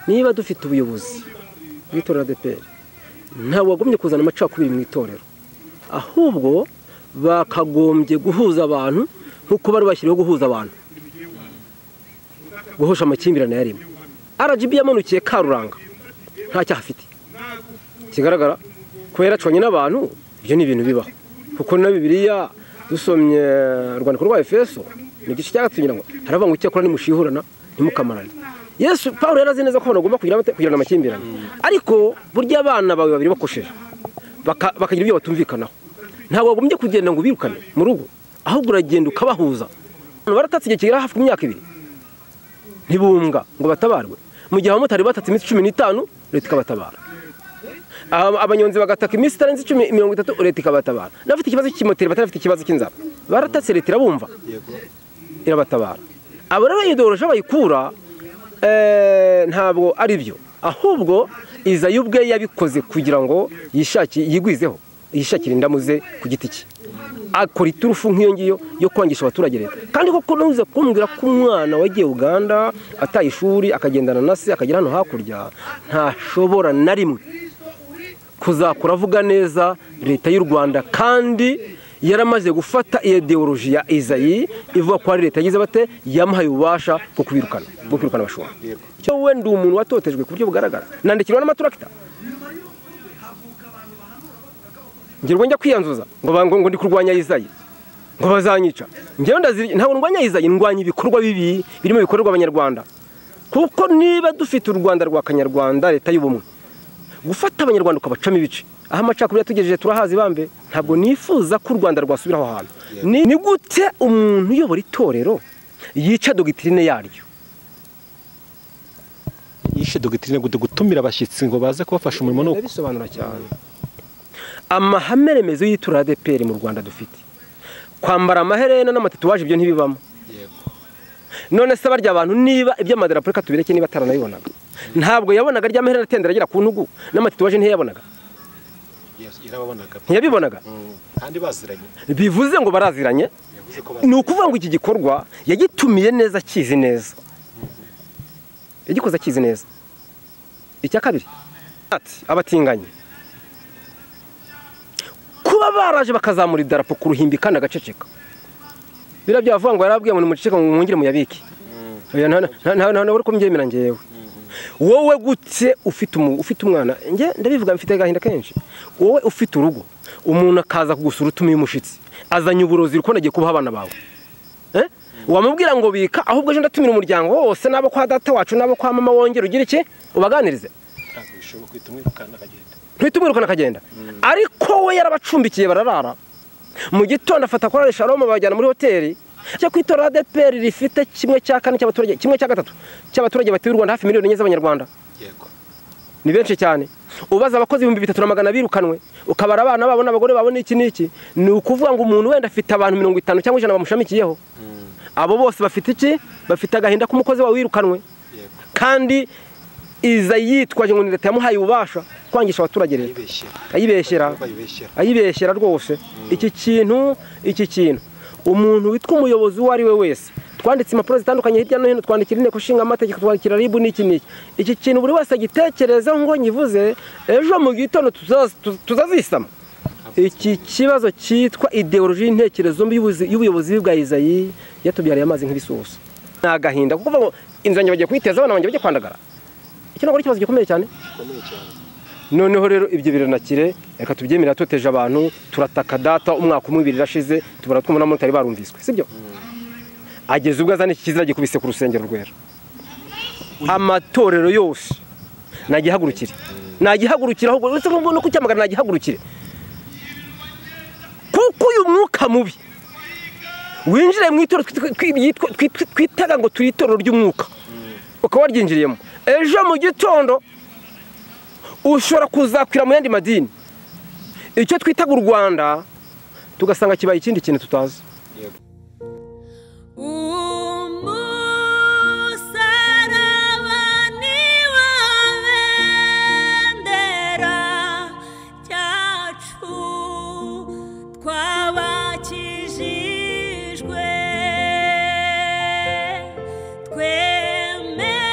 Niba dufite ubuyobozi bw'itorero ADEPR, ntabwo wagomye kuzana amacakubiri mu itorero, ahubwo bakagombye guhuza abantu nk'uko bari bashyiriweho guhuza abantu, guhosha amakimbirane yarimo. RGB yamanukiye Karuranga nta cyaha afite kigaragara, ko yaracwanye n'abantu, ibyo ni ibintu bibaho. Kuko na Bibiliya dusomye urwandiko rwa Efeso ni igice cya 3 ngo haravuga ngo icyakora nimushihurana ntimukamarane. Yesu Paulo yarazi neza ko bagomba kugirana amakimbirane, ariko burya abana bawe babiri bakosheje bakagira ibyo batumvikanaho, ntabwo wagombye kugenda ngo ubirukane mu rugo, ahubwo uragenda ukabahuza. Baratatse igihe kigera hafi ku myaka 2 ntibumbwa ngo batabarwe, mu gihe abamotari batatse iminsi 15 leta ikabatabara, abanyonzi bagataka iminsi itarenze 30 leta ikabatabara, n'abafite ikibazo cy'ikimoteri batarafite ikibazo cy'inzara baratatse leta irabumva irabatabara. Abo rero idorosha bayikura ntabwo ari byo, ahubwo Izayi ubwe yabikoze kugira ngo yigwizeho, yishakire indamu ze ku giti cye, akora iturufu nk'iyo ngiyo yo kwangisha abaturage leta. Kandi koko ntuze kumbwira ko umwana wagiye Uganda ataye ishuri akagendana na se akagera hano hakurya, ntashobora na rimwe kuzakura avuga neza leta y'u Rwanda, kandi yaramaze gufata ideology ya Izayi ivuga ko ari leta yagize bate yamuhaye ububasha bwo kubirukana, bwo kwirukana abashumba. Cyo wenda umuntu watotejwe ku buryo bugaragara, nandikirwa n'amaturakita ngirwa njya kwiyanzuza ngo ngo ndi kurwanya Izayi ngo bazanyica. Njyewe ntabwo ndwanya Izayi, ndwanya ibikorwa bibi birimo bikorerwa abanyarwanda. Kuko niba dufite u Rwanda rwa Kanyarwanda, leta y'ubumwe, gufata abanyarwanda ukabacamo ibice, aho amacakubiri yatugejeje turahazi bambe, ntabwo nifuza ko u Rwanda rwasubira aho hantu. Ni gute umuntu uyobora itorero yica dogitrine yaryo? Yishe dogitrine gute? Gutumira abashyitsi ngo baze kubafasha umurimo no bisobanura cyane amahame remezo y'itorero ADEPR mu Rwanda dufite. Kwambara amaherena n'amatatuwaje ibyo ntibibamo. None se barya abantu niba iby'amadarapo reka tubireke, niba ataranabibonaga, ntabwo yabonaga rya maherena atendera agera ku ntugu, n'amatatuwaje ntiyabonaga, ntiyabibonaga kandi baziranye, bivuze ngo baraziranye. Ni ukuvuga ngo iki gikorwa yagitumiye neza, akizi neza, yagikoze akizi neza. Icya kabiri, ati abatinganyi kuba baraje bakazamura idarapo ku ruhimbi kandi agaceceka, bira byavuga ngo yarabwiye ngo nimuceceke ngo mwongere muyabike. Oya, nta uri kumbyemera ngewe. Wowe gutse ufite umwana, nge ndabivuga mfite agahinda kenshi. Wowe ufite urugo, umuntu akaza kugusura utumiye umushitsi, azanye uburozi ruko nagiye kubaha abana bawe, wamubwira ngo bika, ahubwo ejo ndatumira umuryango wose n'abo kwa data wacu n'abo kwa mama, wongere ugira iki ubaganirize. Ntitumwirukana akagenda. Ariko we yarabacumbikiye bararara, mu gitondo afata korali Shalom babajyana muri hoteli. Cyo kwitora ADEPR rifite 1/4 cy'abaturage, 1/3 cy'abaturage batuye u Rwanda, hafi miliyoni 4 z'abanyarwanda. Yego, ni benshi cyane. Ubaza abakozi 3300 birukanwe, ukabara abana babo n'abagore babo n'iki n'iki, ni ukuvuga ngo umuntu wenda afite abantu 50 cyangwa 100 bamushamikiyeho. Abo bose bafite iki? Bafite agahinda k'umukozi wawe wirukanwe. Kandi Izayi yitwaje ngo ni leta yamuhaye ububasha kwangisha abaturage leta, ayibeshyera rwose. Iki kintu umuntu witwa umuyobozi uwo ari we wese, twanditse impapuro zitandukanye hirya no hino, twandikira inteko ishinga amategeko, twandikira RIB n'iki n'iki. Iki kintu buri wese agitekereza ngo nyivuze, ejo mu gitondo tuzazisama. Iki kibazo cyitwa ideology y'intekerezo mbi y'ubuyobozi bwa Izayi yatubyariye amazi nk'ibisusa. Ni agahinda kuko ngo inzu yanjye bagiye kuyiteza, abana banjye bagiye kwandagara. Iki ntabwo ari ikibazo gikomeye cyane. Noneho rero ibyo biranakire, reka tubyemera, toteje abantu, turataka data umwaka umwe ibiri irashize, tubara twumva n'abamotari barumviswe, sibyo? Ageze ubwo azana iki kizira gikubise ku rusengero rwera. Amatorero yose nagihagurukire, nagihagurukire, ahubwo uretse no kucyamagana nagihagurukire, kuko uyu mwuka mubi winjire mu itorero twitaga ngo turi itorero ry'umwuka, ukaba waryinjiriyemo, ejo mu gitondo ushobora kuzakwira mu yandi madini. Icyo twitaga u Rwanda tugasanga kibaye ikindi kintu tutazi. Twemeye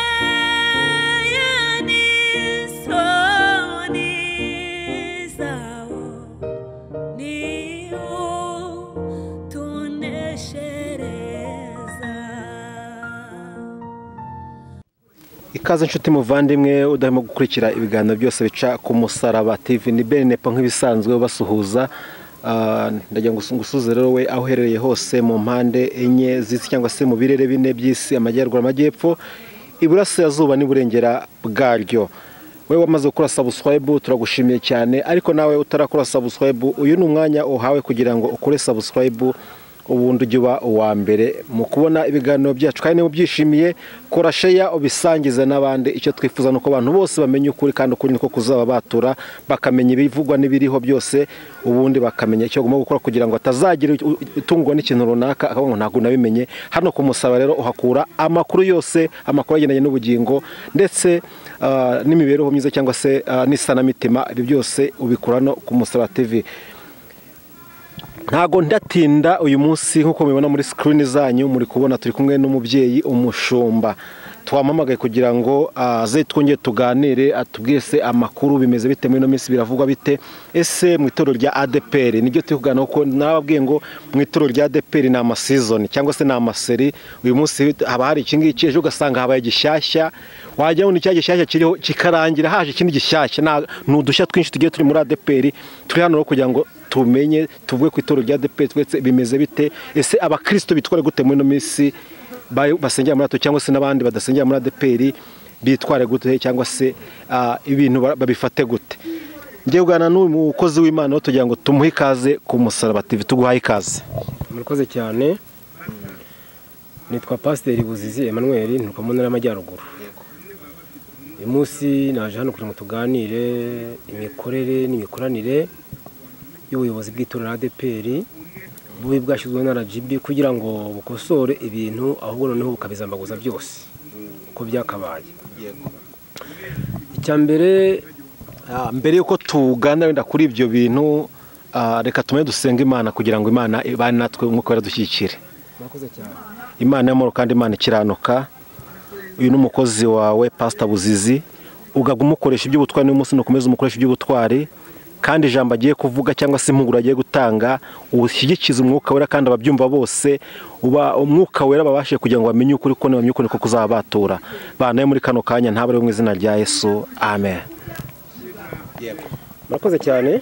Ikaze inshuti muvandimwe udahema gukurikira ibiganiro byose bica ku Musaraba TV, ni Benepo nk'ibisanzwe basuhuza. Ndagira ngo ngusuze rero we aho uherereye hose mu mpande enye z'isi cyangwa se mu birere bine by'isi, amajyaruguru, amajyepfo, iburasirazuba n'iburengera bwaryo. We wamaze gukora subscribe turagushimiye cyane, ariko nawe utarakora subscribe uyu ni umwanya uhawe kugira ngo ukore subscribe ubundi ujye uba uwa mbere mu kubona ibiganiro byacu. Kandi niba ubyishimiye kora share ubisangize n'abandi. Icyo twifuza nuko abantu bose bamenya ukuri, kandi ukuri niko kuzaba batura, bakamenya ibivugwa n'ibiriho byose, ubundi bakamenya icyo bagomba gukora kugira ngo atazagira utungwa n'ikintu runaka akavuga ngo ntabwo nabimenye. Hano ku Musaraba rero uhakura amakuru yose, amakuru agendanye n'ubugingo ndetse n'imibereho myiza cyangwa se n'isanamitima. Ibi byose ubikura no ku Musaraba TV. Ntago ndatinda uyu munsi, nkuko mubibona muri screen zanyu muri kubona turi kumwe n'umubyeyi umushumba. Twamamagaye kugira ngo aze twongere tuganire, atubwiye se amakuru bimeze bite muri ino minsi, biravugwa bite ese mu itorero rya ADEPR. Nibyo turi kuganira, kuko nababwiye ngo mu itorero rya ADEPR ni ama season cyangwa se ni amaseri. Uyu munsi haba hari iki ngiki, ejo ugasanga habaye gishyashya, wajya ngo icya gishyashya kiriho kikarangira haje ikindi gishyashya. Ni udushya twinshi tugiye turi muri ADEPR. Turi hano kugira ngo tumenye, tuvuge ku itorero rya ADEPR twese bimeze bite, ese abakristo bitwara gute muri ino minsi basengera muri ato cyangwa se n'abandi badasengera muri ADEPR bitware gute, cyangwa se ibintu babifate gute. Ngiye kuganira n'uyu mukozi w'Imana tugira ngo tumuhe ikaze ku Musaraba TV. Tuguhaye ikaze. Murakoze cyane. Nitwa Pasiteri Buzizi Emmanuel, nturuka mu ntara y'Amajyaruguru. Uyu munsi naje hano kugira ngo tuganire imikorere n'imikoranire y'ubuyobozi bw'itorero ADEPR bubi bwashyizweho na RGB kugira ngo bukosore ibintu, ahubwo noneho bukabizambaguza byose uko byakabaye. Icya mbere, mbere yuko tuganira wenda kuri ibyo bintu, reka tume dusenga Imana kugira ngo Imana ibane natwe, umwuka yaradushyikire. Murakoze cyane. Imana y'amahoro kandi Imana ikiranuka, uyu ni umukozi wawe Pastor Buzizi, ugaguma umukoresha iby'ubutwari n'uyu munsi nukomeza umukoresha iby'ubutwari, kandi ijambo agiye kuvuga cyangwa se impuguro agiye gutanga ushyigikize umwuka wera, kandi ababyumva bose uba umwuka wera babashe kugira ngo bamenye ukuri, ko bamenye ukuri ko kuzabatura. Bana muri kano kanya ntabare mu izina rya Yesu, amen. Murakoze cyane.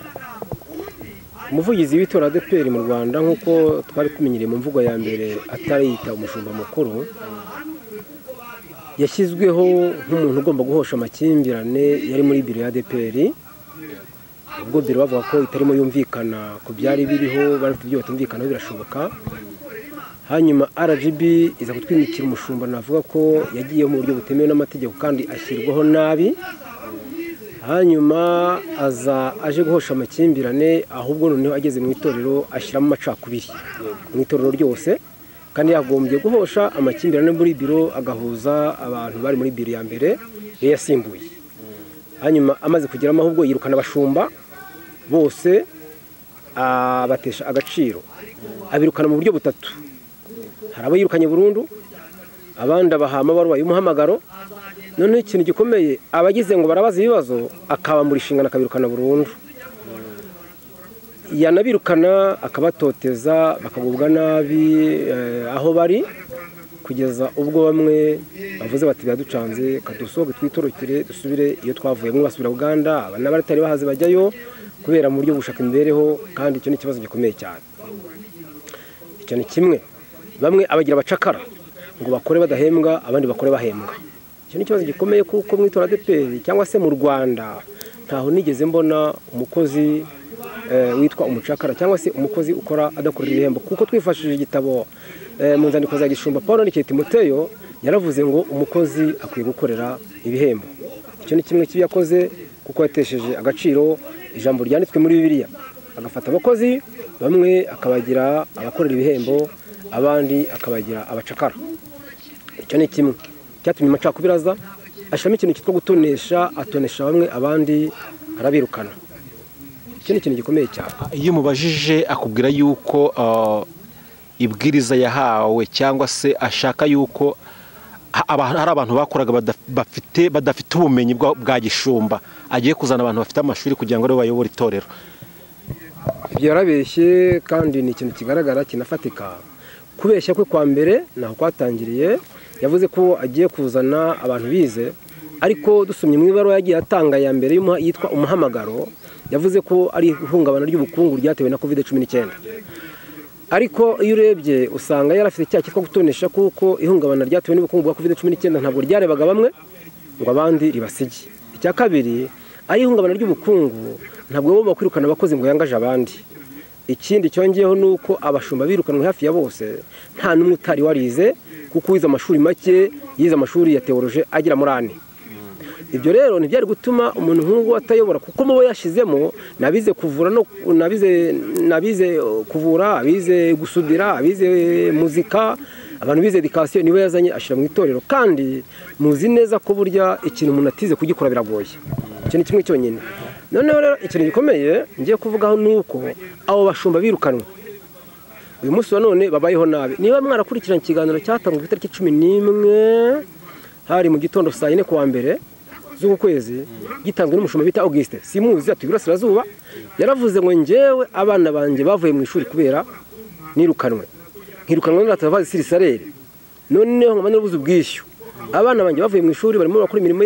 Umuvugizi w'itorero ADEPR mu Rwanda, nkuko twari tumenyereye mu mvugo ya mbere atariyita umushumba mukuru, yashyizweho nk'umuntu ugomba guhosha amakimbirane yari muri biro ya ADEPR. Ubwo biro bavuga ko itarimo yumvikana ku byari biriho, bari bafite ibyo batumvikanaho, birashoboka. Hanyuma RGB iza kutwimikira umushumba, navuga ko yagiyeho mu buryo butemewe n'amategeko kandi ashyirwaho nabi. Hanyuma aza aje guhosha amakimbirane, ahubwo noneho ageze mu itorero ashyiramo amacakubiri mu itorero ryose, kandi yagombye guhosha amakimbirane muri biro agahuza abantu bari muri biro ya mbere yasimbuye. Hanyuma amaze kugeramo ahubwo yirukana abashumba bose, abatesha agaciro, abirukana mu buryo butatu. Hari abo yirukanye burundu, abandi abaha amabaruwa y'umuhamagaro, noneho ikintu gikomeye abagize ngo barabaza ibibazo akabambura inshingano akabirukana burundu. Yanabirukana akabatoteza, bakagubwa nabi aho bari, kugeza ubwo bamwe bavuze bati biraducanze, kadusohoke twitorokere dusubire iyo twavuye. Bamwe basubira Uganda, n'abatari bahaze bajyayo kubera mu buryo gushaka imibereho, kandi icyo ni ikibazo gikomeye cyane. Icyo ni kimwe. Bamwe abagira abacakara ngo bakore badahembwa, abandi bakore bahembwa. Icyo ni ikibazo gikomeye, kuko mu itorero ADEPR cyangwa se mu Rwanda ntaho nigeze mbona umukozi witwa umucakara cyangwa se umukozi ukora adakorera ibihembo, kuko twifashishije igitabo mu nzandiko za Gishumba Paul yandikiye Timoteyo, yaravuze ngo umukozi akwiye gukorera ibihembo. Icyo ni kimwe kibi yakoze, kuko yatesheje agaciro ijambo ryanditswe muri Bibiliya, agafata abakozi bamwe akabagira abakorera ibihembo, abandi akabagira abacakara. Icyo ni kimwe cyatumye amacakubiri aza, ashyiramo ikintu cyitwa gutonesha, atonesha bamwe abandi arabirukana. Icyo ni ikintu gikomeye cyane. Iyo umubajije akubwira yuko ibwiriza yahawe cyangwa se ashaka yuko hari abantu bakoraga badafite ubumenyi bwa gishumba, agiye kuzana abantu bafite amashuri kugira ngo aribo bayobore itorero. Ibyo yarabeshye, kandi ni ikintu kigaragara kinafatika. Kubeshya kwe kwa mbere naho kwatangiriye, Yavuze ko agiye kuzana abantu bize, ariko dusomye mu ibaruwa yagiye atanga ya mbere yitwa umuhamagaro, yavuze ko ari ihungabana ry'ubukungu ryatewe na COVID-19. Ariko iyo urebye usanga yarafite icyaha cyitwa gutonesha, kuko ihungabana ryatewe n'ubukungu bwa COVID-19 ntabwo ryarebaga bamwe ngo abandi ribasige. Icya kabiri, ari ihungabana ry'ubukungu ntabwo bo bakwirukana abakozi ngo yangaje abandi. Ikindi cyongeyeho nuko abashumba birukanwe hafi ya bose, nta n'umwe utari warize, kuko wize amashuri make, yize amashuri ya théologie agera muri ane. Ibyo rero ntibyari gutuma umuntu nk'uwo atayobora, kuko mubo yashizemo nabize kuvura no nabize kuvura, abize gusudira, abize muzika, abantu bize education niwe yazanye ashira mu itorero. Kandi muzi neza ko burya ikintu umuntu atize kugikora biragoye. Icyo ni kimwe cyonyine. Noneho rero ikintu gikomeye ngiye kuvugaho nuko abo bashumba birukanwe uyu munsi wa none babayeho nabi. Niba mwarakurikiranye ikiganiro cyatanzwe ku itariki 11 hari mu gitondo saa 4 kuwa mbere z'uku kwezi, gitanzwe n'umushumba bita Auguste Simuzi atuye Iburasirazuba, yaravuze ngo njyewe abana banjye bavuye mu ishuri kubera nirukanwe, nkirukanwe n'atavazi sirisarere, noneho nkaba narabuze ubwishyu. Abana banjye bavuye mu ishuri barimo bakora imirimo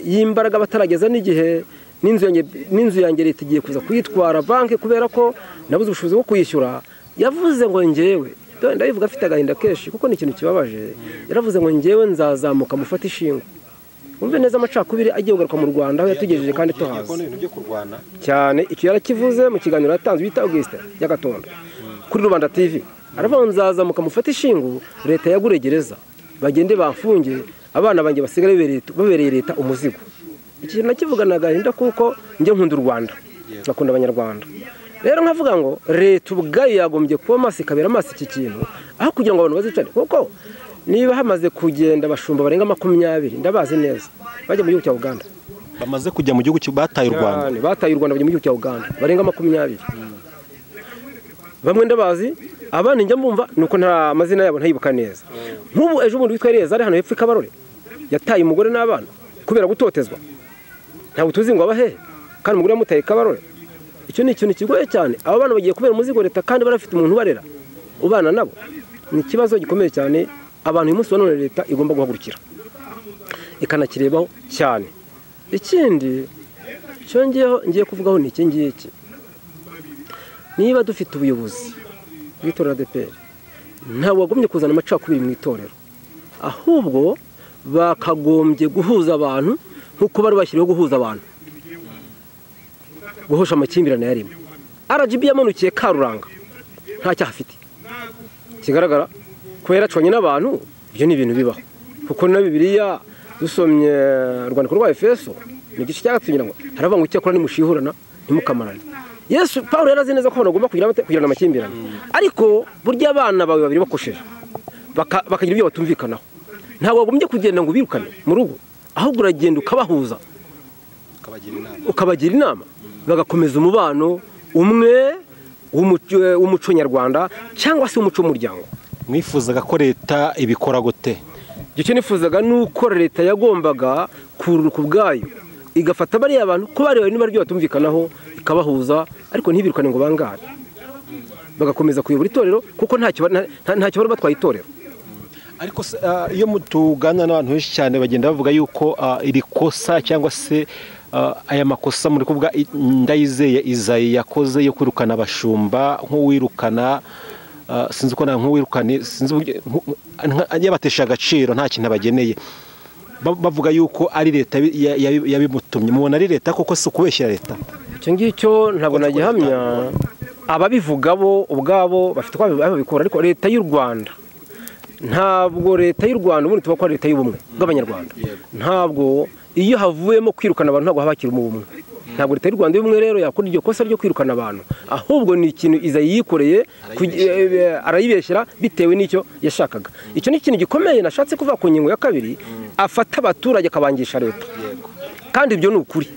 y'imbaraga batarageza n'igihe, n'inzu yanjye leta igiye kuza kuyitwara banki kubera ko nabuze ubushobozi bwo kuyishyura. Yavuze ngo njyewe, ndabivuga afite agahinda kenshi kuko ni ikintu kibabaje, yaravuze ngo njyewe nzazamuka mufate ishingo. Umve neza amacakubiri agiye kugaruka mu Rwanda aho yatugejeje kandi tuhazi cyane. Icyo yarakivuze mu kiganiro yatanze bita Auguste Nyagatonda kuri Rubanda TV, aravuga ngo nzazamuka mufate ishingo, leta yagure gereza bagende bafunge abana banjye basigare babereye leta umuzigo. Iki kintu nakivugana agahinda kuko njye nkunda u Rwanda, ngakunda abanyarwanda. Rero nkavuga ngo leta ubwayo yagombye kuba maso ikabera maso iki kintu, aho kugira ngo abantu bazicare. Kuko niba hamaze kugenda abashumba barenga 20 ndabazi neza bajya mu gihugu cya Uganda, bamaze kujya mu gihugu bataye u Rwanda, bataye u Rwanda bajya mu gihugu cya Uganda barenga 20. Bamwe ndabazi, abandi njya mbumva nuko nta amazina yabo ntayibuka neza. Nk'ubu ejo bundi witwa Eleza ari hano hepfo Kabarore yataye umugore n'abana kubera gutotezwa, ntabwo tuzi ngo abahe, kandi umugore yamutaye Kabarore. Icyo ni ikintu kigoye cyane. Aba bana bagiye kubera umuzigo leta kandi barafite umuntu ubarera ubana nabo. Ni ikibazo gikomeye cyane abantu uyu munsi wa none leta igomba guhagurukira ikanakirebaho cyane. Ikindi cyongeyeho ngiye kuvugaho ni iki ngiki: niba dufite ubuyobozi bw'itorero ADEPR, ntabwo wagomye kuzana amacakubiri mu itorero, ahubwo bakagombye guhuza abantu nk'uko bari bashyiriweho guhuza abantu, guhosha amakimbirane yarimo. RGB yamanukiye Karuranga nta cyaha afite kigaragara, kubera yaracwanye n'abantu. Ibyo ni ibintu bibaho, kuko na Bibiliya dusomye urwandiko rwa Efeso ni igice cya 3 ngo haravuga ngo icyakora nimushihurana ntimukamarane. Yesu Paulo yarazi neza ko abantu bagomba kugirana amakimbirane, ariko burya abana bawe babiri bakosheje bakagira ibyo batumvikanaho, ntabwo wagombye kugenda ngo ubirukane mu rugo, ahubwo uragenda ukabahuza, ukabagira inama, bagakomeza umubano umwe w'umuco nyarwanda cyangwa se umuco w'umuryango. Mwifuzaga ko leta ibikora gute? Icyo nifuzaga nuko leta yagombaga kururuka ubwayo igafata bariya abantu ko bari niba ryo batumvikanaho ikabahuza, ariko ntibirukane ngo bangare, bagakomeza kuyobora itorero kuko ntacyo bari batwaye itorero. Ariko iyo tugana n'abantu benshi cyane bagenda bavuga yuko iri kosa cyangwa se aya makosa muri kuvuga Ndayizeye Isaie yakoze yo kwirukana abashumba nk'uwirukana sinzi uko nk'uwirukane sinzi yabatesha agaciro nta kintu abageneye, bavuga yuko ari leta yabimutumye. Mubona ari leta koko si ukubeshyira leta? Icyo ngicyo ntabwo nagihamya, ababivuga bo ubwabo bafite uko babikora, ariko leta y'u Rwanda ntabwo leta y'u Rwanda ubundi tuba ko ari leta y'ubumwe bw'abanyarwanda. Ntabwo iyo havuyemo kwirukana abantu ntabwo haba hakiri ubumwe. Ntabwo leta y'u Rwanda y'ubumwe rero yakora iryo kosa ryo kwirukana abantu, ahubwo ni ikintu Isaie yikoreye arayibeshyera bitewe n'icyo yashakaga. Icyo ni ikintu gikomeye nashatse kuvuga ku ngingo ya kabiri, afata abaturage akabangisha leta. Kandi ibyo ni ukuri,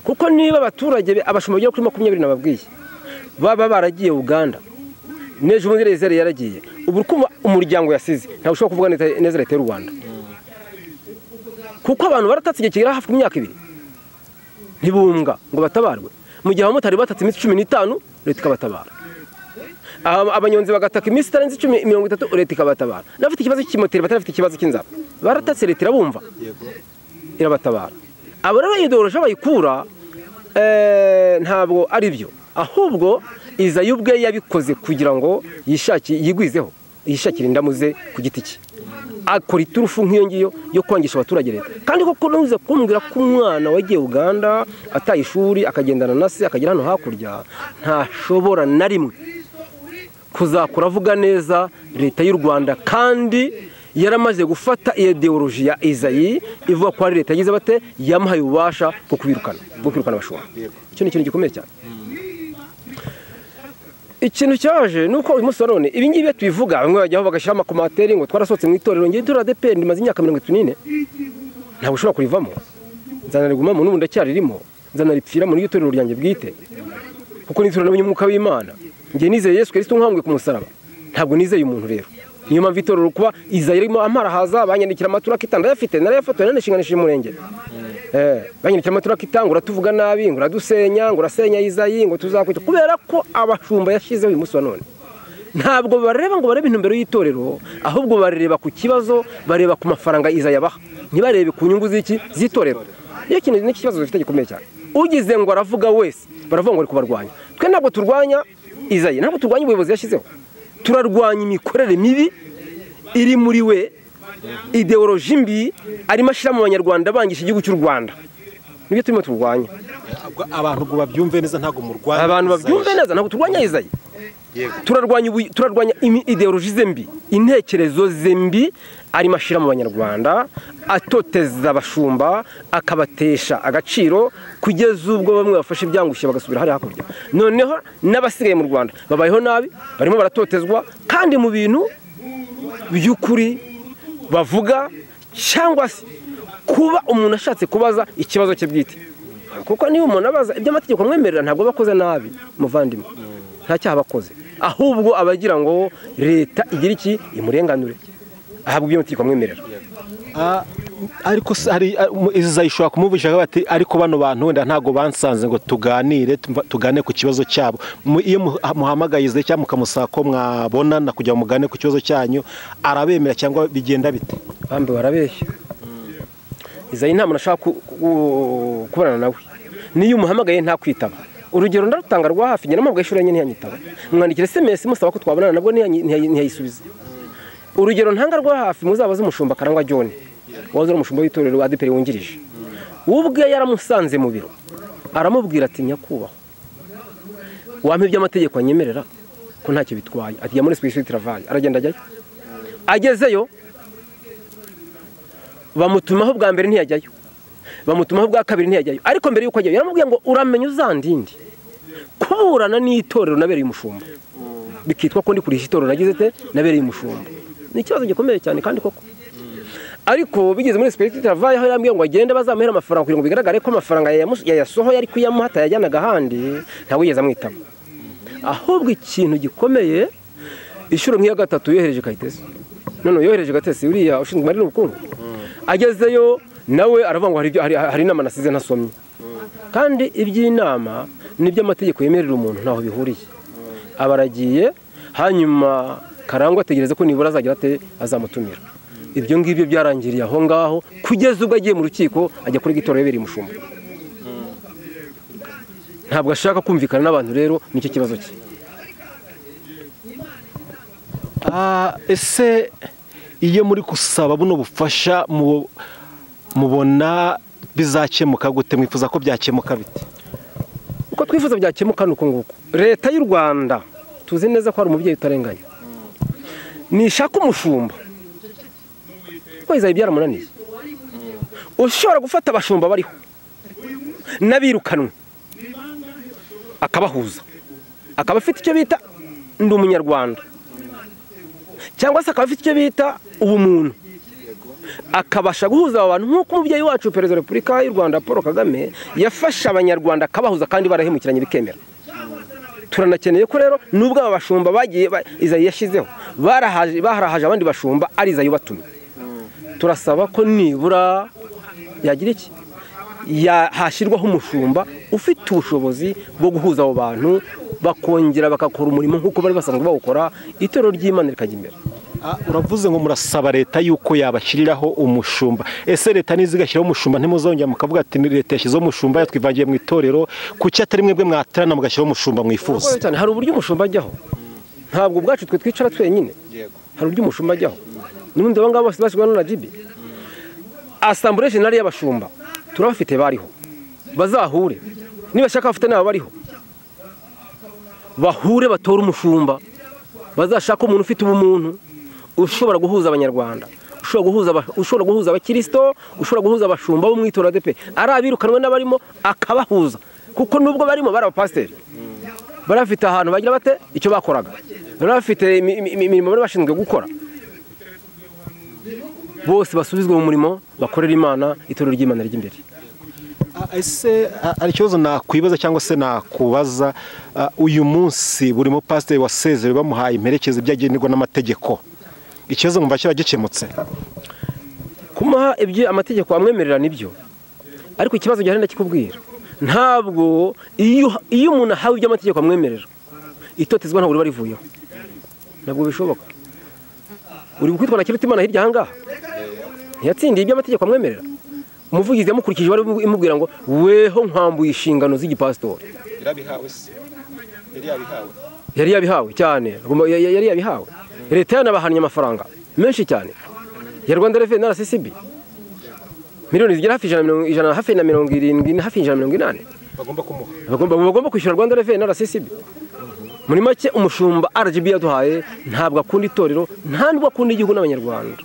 kuko niba abaturage abashumba bagera kuri 20 nababwiye baba baragiye Uganda, n'ejo bundi Elezeri yaragiye, ubu kumva umuryango yasize ntabwo ushobora kuvuga neza leta y'u Rwanda, kuko abantu baratatse igihe kigera hafi ku myaka 2 ntibumbwa ngo batabarwe, mu gihe abamotari batatse iminsi 15 leta ikabatabara. Abanyonzi bagataka iminsi itarenze 10 30, leta ikabatabara. N'abafite ikibazo cy'ikimoteri batarafite ikibazo cy'inzara baratatse, leta irabumva irabatabara. Abo rero idorosha bayikura ntabwo ari byo, ahubwo Izayi ubwe yabikoze kugira ngo yigwizeho, yishakire indamu ze ku giti cye, akora iturufu nk'iyo ngiyo yo kwangisha abaturage leta. Kandi koko ntuze kumbwira ko umwana wagiye Uganda ataye ishuri akagendana na se akagera hano hakurya ntashobora na rimwe kuzakura avuga neza leta y'u Rwanda, kandi yaramaze gufata ideology ya Izayi ivuga ko ari leta yagize bate yamuhaye ububasha bwo kubirukana, bwo kwirukana abashumba. Icyo ni ikintu gikomeye cyane. Ikintu cyaje nuko uyu munsi wa none ibi ngibi tubivuga, bamwe bajyaho bagashyira amakomateri ngo twarasohotse mu itorero. Ngiye itorero ADEPR ndimaze imyaka 34, ntabwo ushobora kurivamo, nzanarigumamo n'ubu ndacyaririmo, nzanaripfira muri itorero ryanjye bwite, kuko ni itorero n'umwuka w'Imana. Ngiye nizeye Yesu Kristo nkambwe ku musaraba, ntabwo nizeye umuntu. Rero niyo mpamvu itorero kuba Izayi irimo amarahaza, banyandikira amatura kitanda yafite narayafotoye nanishinganishije umurenge. Banyandikira amatura kitanga, uratuvuga nabi, ngo uradusenya, ngo urasenya Izayi, ngo tuzakwita, kubera ko abashumba yashizeho uyu munsi wa none ntabwo bareba ngo barebe intumbero y'itorero, ahubwo bareba ku kibazo, bareba ku mafaranga Izayi abaha, ntibarebe ku nyungu z'iki z'itorero. Iyo kintu ni ikibazo gifite gikomeye cyane. Ugize ngo aravuga wese baravuga ngo ari kubarwanya. Twe ntabwo turwanya Izayi, ntabwo turwanya ubuyobozi yashyizeho, turarwanya imikorere mibi iri muri we, ideoloji mbi arimo ashyira mu banyarwanda bangisha igihugu cy'u Rwanda. Nibyo turimo turwanya. Abantu ngo babyumve neza, ntabwo murwanya abantu babyumve neza, ntabwo turwanya Izayi. Turarwanya ideoloji ze mbi, intekerezo ze mbi arimo ashyira mu banyarwanda, atoteza abashumba, akabatesha agaciro kugeza ubwo bamwe bafashe ibyangushye bagasubira hariya hakurya. Noneho n'abasigaye mu Rwanda babayeho nabi, barimo baratotezwa, kandi mu bintu by'ukuri bavuga cyangwa se kuba umuntu ashatse kubaza ikibazo cye bwite, kuko niba umuntu abaza ibyo amategeko amwemerera ntabwo bakoze nabi muvandimwe, nta cyaha bakoze, ahubwo abagira ngo leta igira iki imurenganure, ahabwa ibyo amategeko amwemerera. Ariko hari Izayi ishobora kumuvugisha bati ariko bano bantu wenda ntago bansanze ngo tuganire, tugane ku kibazo cyabo. Iyo muhamagaye Izayi cyangwa mukamusaba ko mwabonana kugira ngo mugane ku kibazo cyanyu, arabemera cyangwa bigenda bite? Bambe barabeshya. Izayi nta muntu ashaka kubonana nawe, niyo umuhamagaye ntakwitaba. Urugero ndarutanga rwa hafi, njye namubwiye inshuro enye ntiyanyitaba, mwandikira SMS musaba ko twabonana nabwo ntiyayisubiza. Urugero ntanga rwa hafi, muzabaze umushumba Karangwa John wahoze ari umushumba w'itorero ADEPR wungirije, ubwe yaramusanze mu biro aramubwira ati nyakubahwa wampa iby'amategeko anyemerera ko ntacyo bitwaye, ati jya muri inspection du travail. Aragenda ajyayo, agezeyo bamutumaho bwa mbere ntiyajyayo, bamutumaho bwa kabiri ntiyajyayo, ariko mbere yuko ajyayo yaramubwiye ngo uramenye uzandinde kuburana n'itorero nabereye umushumba, bikitwa ko ndi kurisha itorero nagize te nabereye umushumba. Ni ikibazo gikomeye cyane kandi koko. Ariko bigeze muri inspection du travail aho yarambwiye ngo agende bazamuhera amafaranga kugira ngo bigaragare ko amafaranga yayasohoye ari kuyamuha atayajyanaga ahandi, ntawe yigeze amwitaba. Ahubwo ikintu gikomeye, inshuro nk'iya gatatu yohereje Kayitesi, none yohereje Gatesi uriya ushinzwe imari n'ubukungu, agezeyo nawe aravuga ngo hari inama nasize ntasomye. Kandi iby'inama n'iby'amategeko yemerera umuntu ntaho bihuriye. Abaragiye, hanyuma Karangwa ategereza ko nibura azagira ate azamutumira. Ibyo ngibyo byarangiriye aho ngaho kugeza ubwo agiye mu rukiko ajya kuri itorero yabereye umushumba. Ntabwo ashaka kumvikana n'abantu, rero nicyo kibazo cye. Ese iyo muri gusaba buno bufasha mubona bizakemuka gute? Mwifuza ko byakemuka bite? Uko twifuza byakemuka nuko nguko. Leta y'u Rwanda tuzi neza ko hari umubyeyi utarenganya, nishaka umushumba kuko Izayi byaramunaniye, ushobora gufata abashumba bariho n'abirukanwe akabahuza, akaba afite icyo bita ndi umunyarwanda, cyangwa se akaba afite icyo bita ubumuntu, akabasha guhuza aba bantu nk'uko umubyeyi wacu Perezida wa Repubulika y'u Rwanda Paul Kagame yafashe abanyarwanda akabahuza kandi barahemukiranye bikemera. Turanakeneye ko rero nubwo aba bashumba bagiye Izayi yashizeho barahaje abandi bashumba ari Izayi ubatumye, turasaba ko nibura yagira iki hashyirwaho umushumba ufite ubushobozi bwo guhuza abo bantu bakongera bagakora umurimo nk'uko bari basanzwe bawukora, itorero ry'Imana rikajya imbere. Uravuze ngo murasaba leta yuko yabashyiriraho umushumba. Ese leta nizigashyiraho umushumba ntimuzongera mukavuga ati leta yashyizeho umushumba yatwivangiye mu itorero, kuki atari mwebwe mwaterana mugashyiraho umushumba mwifuza? Hari uburyo umushumba ajyaho, ntabwo ubwacu twe twicara twenyine, hari uburyo umushumba ajyaho. N'ubundi abo ngabo bose bashyirwaho na RGB, asambure jenali y'abashumba turabafite bariho, bazahure nibashaka bafite nabo bariho, bahure batore umushumba, bazashaka umuntu ufite ubumuntu, ushobora guhuza abanyarwanda, ushobora guhuza abakirisito, ushobora guhuza abashumba bo mu itorero ADEPR, ari abirukanwe n'abarimo akabahuza, kuko nubwo barimo bari abapasiteri barafite ahantu bagira bate icyo bakoraga, barafite imirimo bari bashinzwe gukora, bose basubizwe mu murimo bakorera Imana, itorero ry'Imana ry'imbere. Ese ari ikibazo nakwibaza cyangwa se nakubaza, uyu munsi buri mupasiteri wasezerewe bamuhaye imperekeza ibyagenderwa n'amategeko, ikibazo mwumva kiba gikemutse? Kumuha ibyo amategeko amwemerera nibyo, ariko ikibazo gihari ndakikubwira, ntabwo iyo umuntu ahawe ibyo amategeko amwemerera itotezwa ntabwo riba rivuyeho, ntabwo bishoboka. Uri kwitwa na Kirutimana hirya ahangaha ntiyatsindiye ibyo amategeko amwemerera, umuvugizi yamukurikije wari imubwira ngo weho nkwambuye inshingano z'igipasitori. Yari yabihawe cyane, yari yabihawe. Leta yanabahannye amafaranga menshi cyane ya Rwanda Revenue na RCCB, miliyoni zigera hafi ijana hafi na 70 hafi 180 bagomba kwishyura Rwanda Revenue na RCCB. Muri make umushumba RGB yaduhaye ntabwo akunda itorero, nta nubwo akunda igihugu n'abanyarwanda.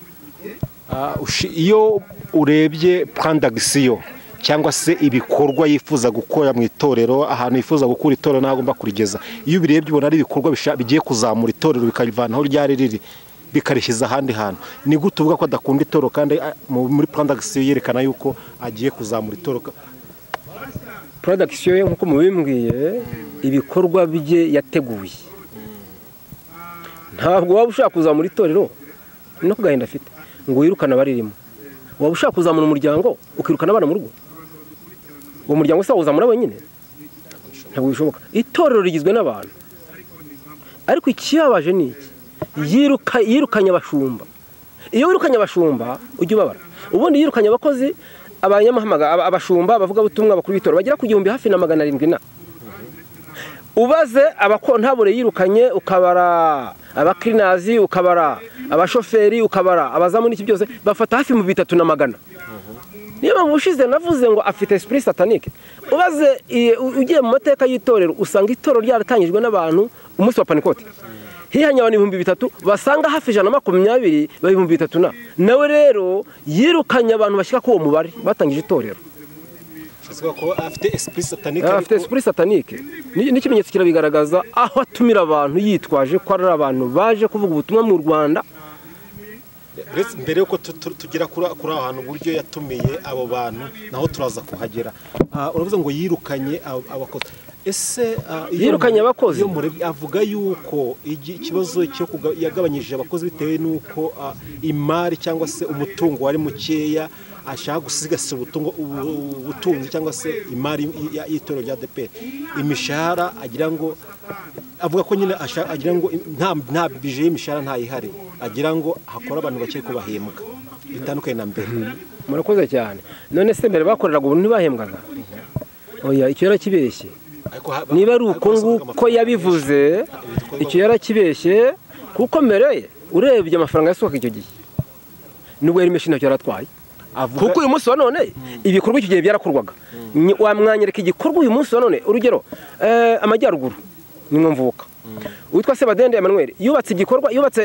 Iyo urebye plan d'action cyangwa se ibikorwa yifuza gukora mu itorero, ahantu yifuza gukura itorero n'agomba kurigeza, iyo ubirebye ubona ari ibikorwa bigiye kuzamura itorero bikarivanaho ryari riri bikarishyiza ahandi hantu. Ni gute uvuga ko adakunda itorero kandi muri plan d'action yerekana yuko agiye kuzamura itorero? Plan d'action ye nkuko mubimbwiye, ibikorwa bye yateguye, ntabwo waba ushaka kuzamura itorero no kugahinda afite ngo wirukane abaririmo. Waba ushaka kuzamura umuryango ukirukana abana mu rugo, uwo muryango se wawuzamura wenyine? Ntabwo bishoboka. Itorero rigizwe n'abantu, ariko ikibabaje ni iki, yirukanye abashumba. Iyo wirukanye abashumba ujya ubabara. Ubundi yirukanye abakozi, abanyamahanga, abashumba, abavugabutumwa, abakuru b'itorero bagera ku 1000 hafi na 700 na ubaze abakontabure yirukanye, ukabara abakirinazi, ukabara abashoferi, ukabara abazamu n'iki byose, bafata hafi mu 300. Niyo mpamvu ushize navuze ngo afite esprit satanique. Ubaze ugiye mu mateka y'itorero usanga itorero ryaratangijwe n'abantu umunsi wa Pentecote, hihanye abantu 3000 basanga hafi 120 ba 3000 na nawe rero yirukanye abantu bashyika ko uwo mubare batangije itorero. Afite esprit satanique, afite esprit satanique. N'ikimenyetso kirabigaragaza, aho atumira abantu yitwaje ko ari abantu baje kuvuga ubutumwa mu Rwanda. Mbere yuko tugera kuri aho hantu uburyo yatumiye abo bantu naho turaza kuhagera, uravuze ngo yirukanye abakozi. Ese yirukanye abakozi avuga yuko ikibazo cyo yagabanyije abakozi bitewe nuko imari cyangwa se umutungo wari mukeya, ashaka gusigasira ubutunzi cyangwa se imari y'itorero rya ADEPR, imishahara agira ngo avuga ko nyine agira ngo nta bije y'imishahara ntayihari, agira ngo hakora abantu bake ko bahembwa bitandukanye na mbere. Murakoze cyane. None se mbere bakoreraga ubu ntibahembwaga? Oya, icyo yarakibeshye. Niba ari uko nguko yabivuze, icyo yarakibeshye, kuko mbere urebye amafaranga yasohoka icyo gihe nubwo yari menshi ntacyo yaratwaye. Kuko uyu munsi wa none ibikorwa icyo gihe byarakorwaga. Wamwanyereka igikorwa uyu munsi wa none, urugero amajyaruguru nimwe mvuka, witwa Sebadende Emmanuel yubatse igikorwa, yubatse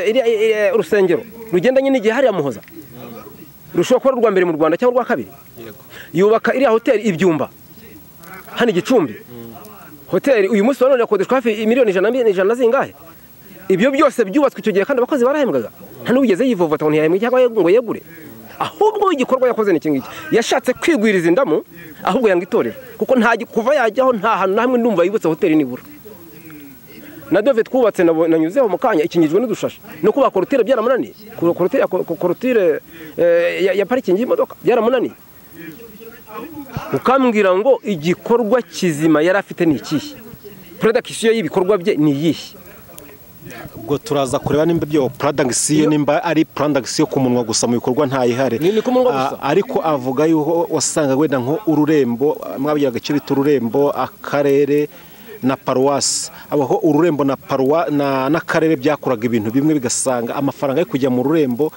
urusengero rugendanye n'igihe hariya Muhoza, rushobora kuba urwa mbere mu Rwanda cyangwa urwa kabiri. Yubaka iriya hoteli ibyumba hano Gicumbi, hoteli uyu munsi wa none yakodeshwa hafi miliyoni 100 zingahe. Ibyo byose byubatswe icyo gihe kandi abakozi barahembwaga, nta n'uwigeze yivovota ngo ntiyahembwe cyangwa ngo yegure. Ahubwo igikorwa yakoze ni iki, yashatse kwigwiriza indamu, ahubwo yanga itorero, kuko nta kuva yajyaho nta hantu na hamwe ndumva yibutse hoteli nibura. Na dove twubatse nanyuzeho mu kanya ikingijwe n'udushashe, no kuba korotire byaramunaniye, korotire ya parikingi y'imodoka byaramunaniye. Ukambwira ngo igikorwa kizima yari afite ni ikihe? Production y'ibikorwa bye ni iyihe? Ubwo turaza kureba nimba byo production, nimba ari production ku munwa gusa, mu bikorwa ntayihare. Ni ku munwa gusa. Ariko avuga yuko wasanga wenda nko ururembo mwabigiraga icyo bita ururembo, akarere na paruwasi, aho ururembo na paruwa n'akarere byakoraga ibintu bimwe, bigasanga amafaranga yo kujya mu rurembo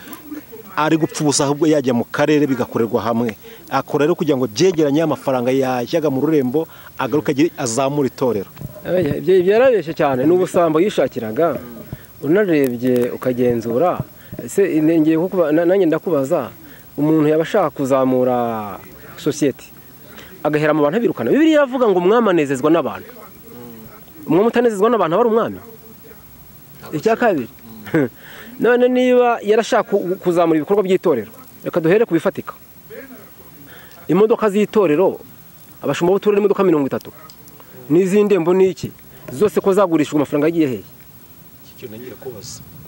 ari gupfa ubusa, ahubwo yajya mu karere bigakorerwa hamwe. Akora rero kugira ngo byegeranye amafaranga yajyaga mu rurembo agaruka azamura itorero. Ibyo yarabeshye cyane, ni ubusambo yishakiraga. Unarebye ukagenzura, se ngiye nanjye ndakubaza, umuntu yaba ashaka kuzamura sosiyete agahera mu bantu abirukana. Bibiliya iravuga ngo umwami anezezwa n'abantu. Umwami utanezezwa n'abantu aba ari umwami. Icya kabiri, none niba yarashaka kuzamura ibikorwa by'itorero, reka duhere ku bifatika. Imodoka z'itorero, abashumba b'uturere imodoka 30 n'izindi mbo n'iki zose ko zagurishijwe, amafaranga yagiye hehe?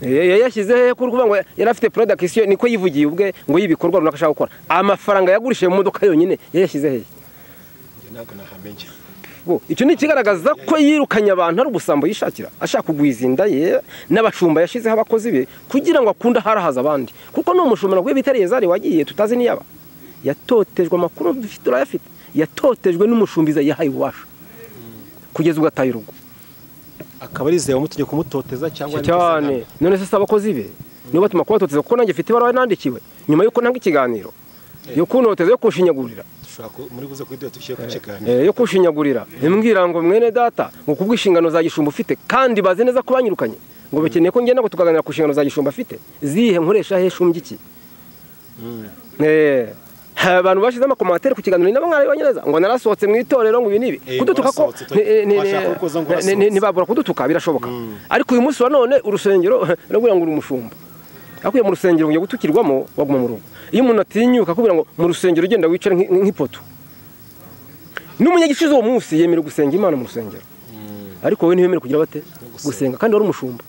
Yayashyize hehe? Kuri kuvuga ngo yari afite production, niko yivugiye ubwe ngo y'ibikorwa runaka ashaka gukora, amafaranga yagurishije mu modoka yonyine yayashyize hehe? Icyo ni ikigaragaza ko yirukanye abantu ari ubusambo yishakira, ashaka kugwiza inda ye n'abashumba yashyizeho abakozi be kugira ngo akunde harahaza abandi. Kuko ni umushumba nawe bita Eleyazari wagiye tutazi niyaba yatotejwe, amakuru dufite turayafite, yatotejwe n'umushumbiza yahaye ububasha kugeza ubwo ataye urugo. Akaba arizeye wamutegeka kumutoteza cyangwa cyane. None se abakozi be nibo batuma kubatoteza? Kuko nanjye mfite ibaruwa nandikiwe nyuma yuko ntanga ikiganiro yo kunoteza, yo kushinyagurira. Muri buze kuiduha tushyire ku kiganiro yo kushinyagurira, imbwira ngo mwene data ngo kubw'inshingano za gishumba ufite, kandi bazi neza ko banyirukanye, ngo bakeneye ko ngenda ngo tukaganira ku nshingano za gishumba afite zihe, nkoresha he, shumbye iki? Abantu bashize amakomantere ku kiganiro nabo mwarabibonye neza, ngo narasohotse mu itorero ngo ibi nibi kudutuka ko ntibabura kudutuka, birashoboka. Ariko uyu munsi wa none urusengero ruragira ngo uri umushumba, akuye mu rusengero ngo gutukirwamo waguma mu rugo. Iyo umuntu atinyuka akubwira ngo mu rusengero ugenda wicare nk'ipoto, n'umunyagishizo uwo munsi yemerewe gusenga Imana mu rusengero, ariko wowe ntiwemerewe kugira bate gusenga kandi wari umushumba.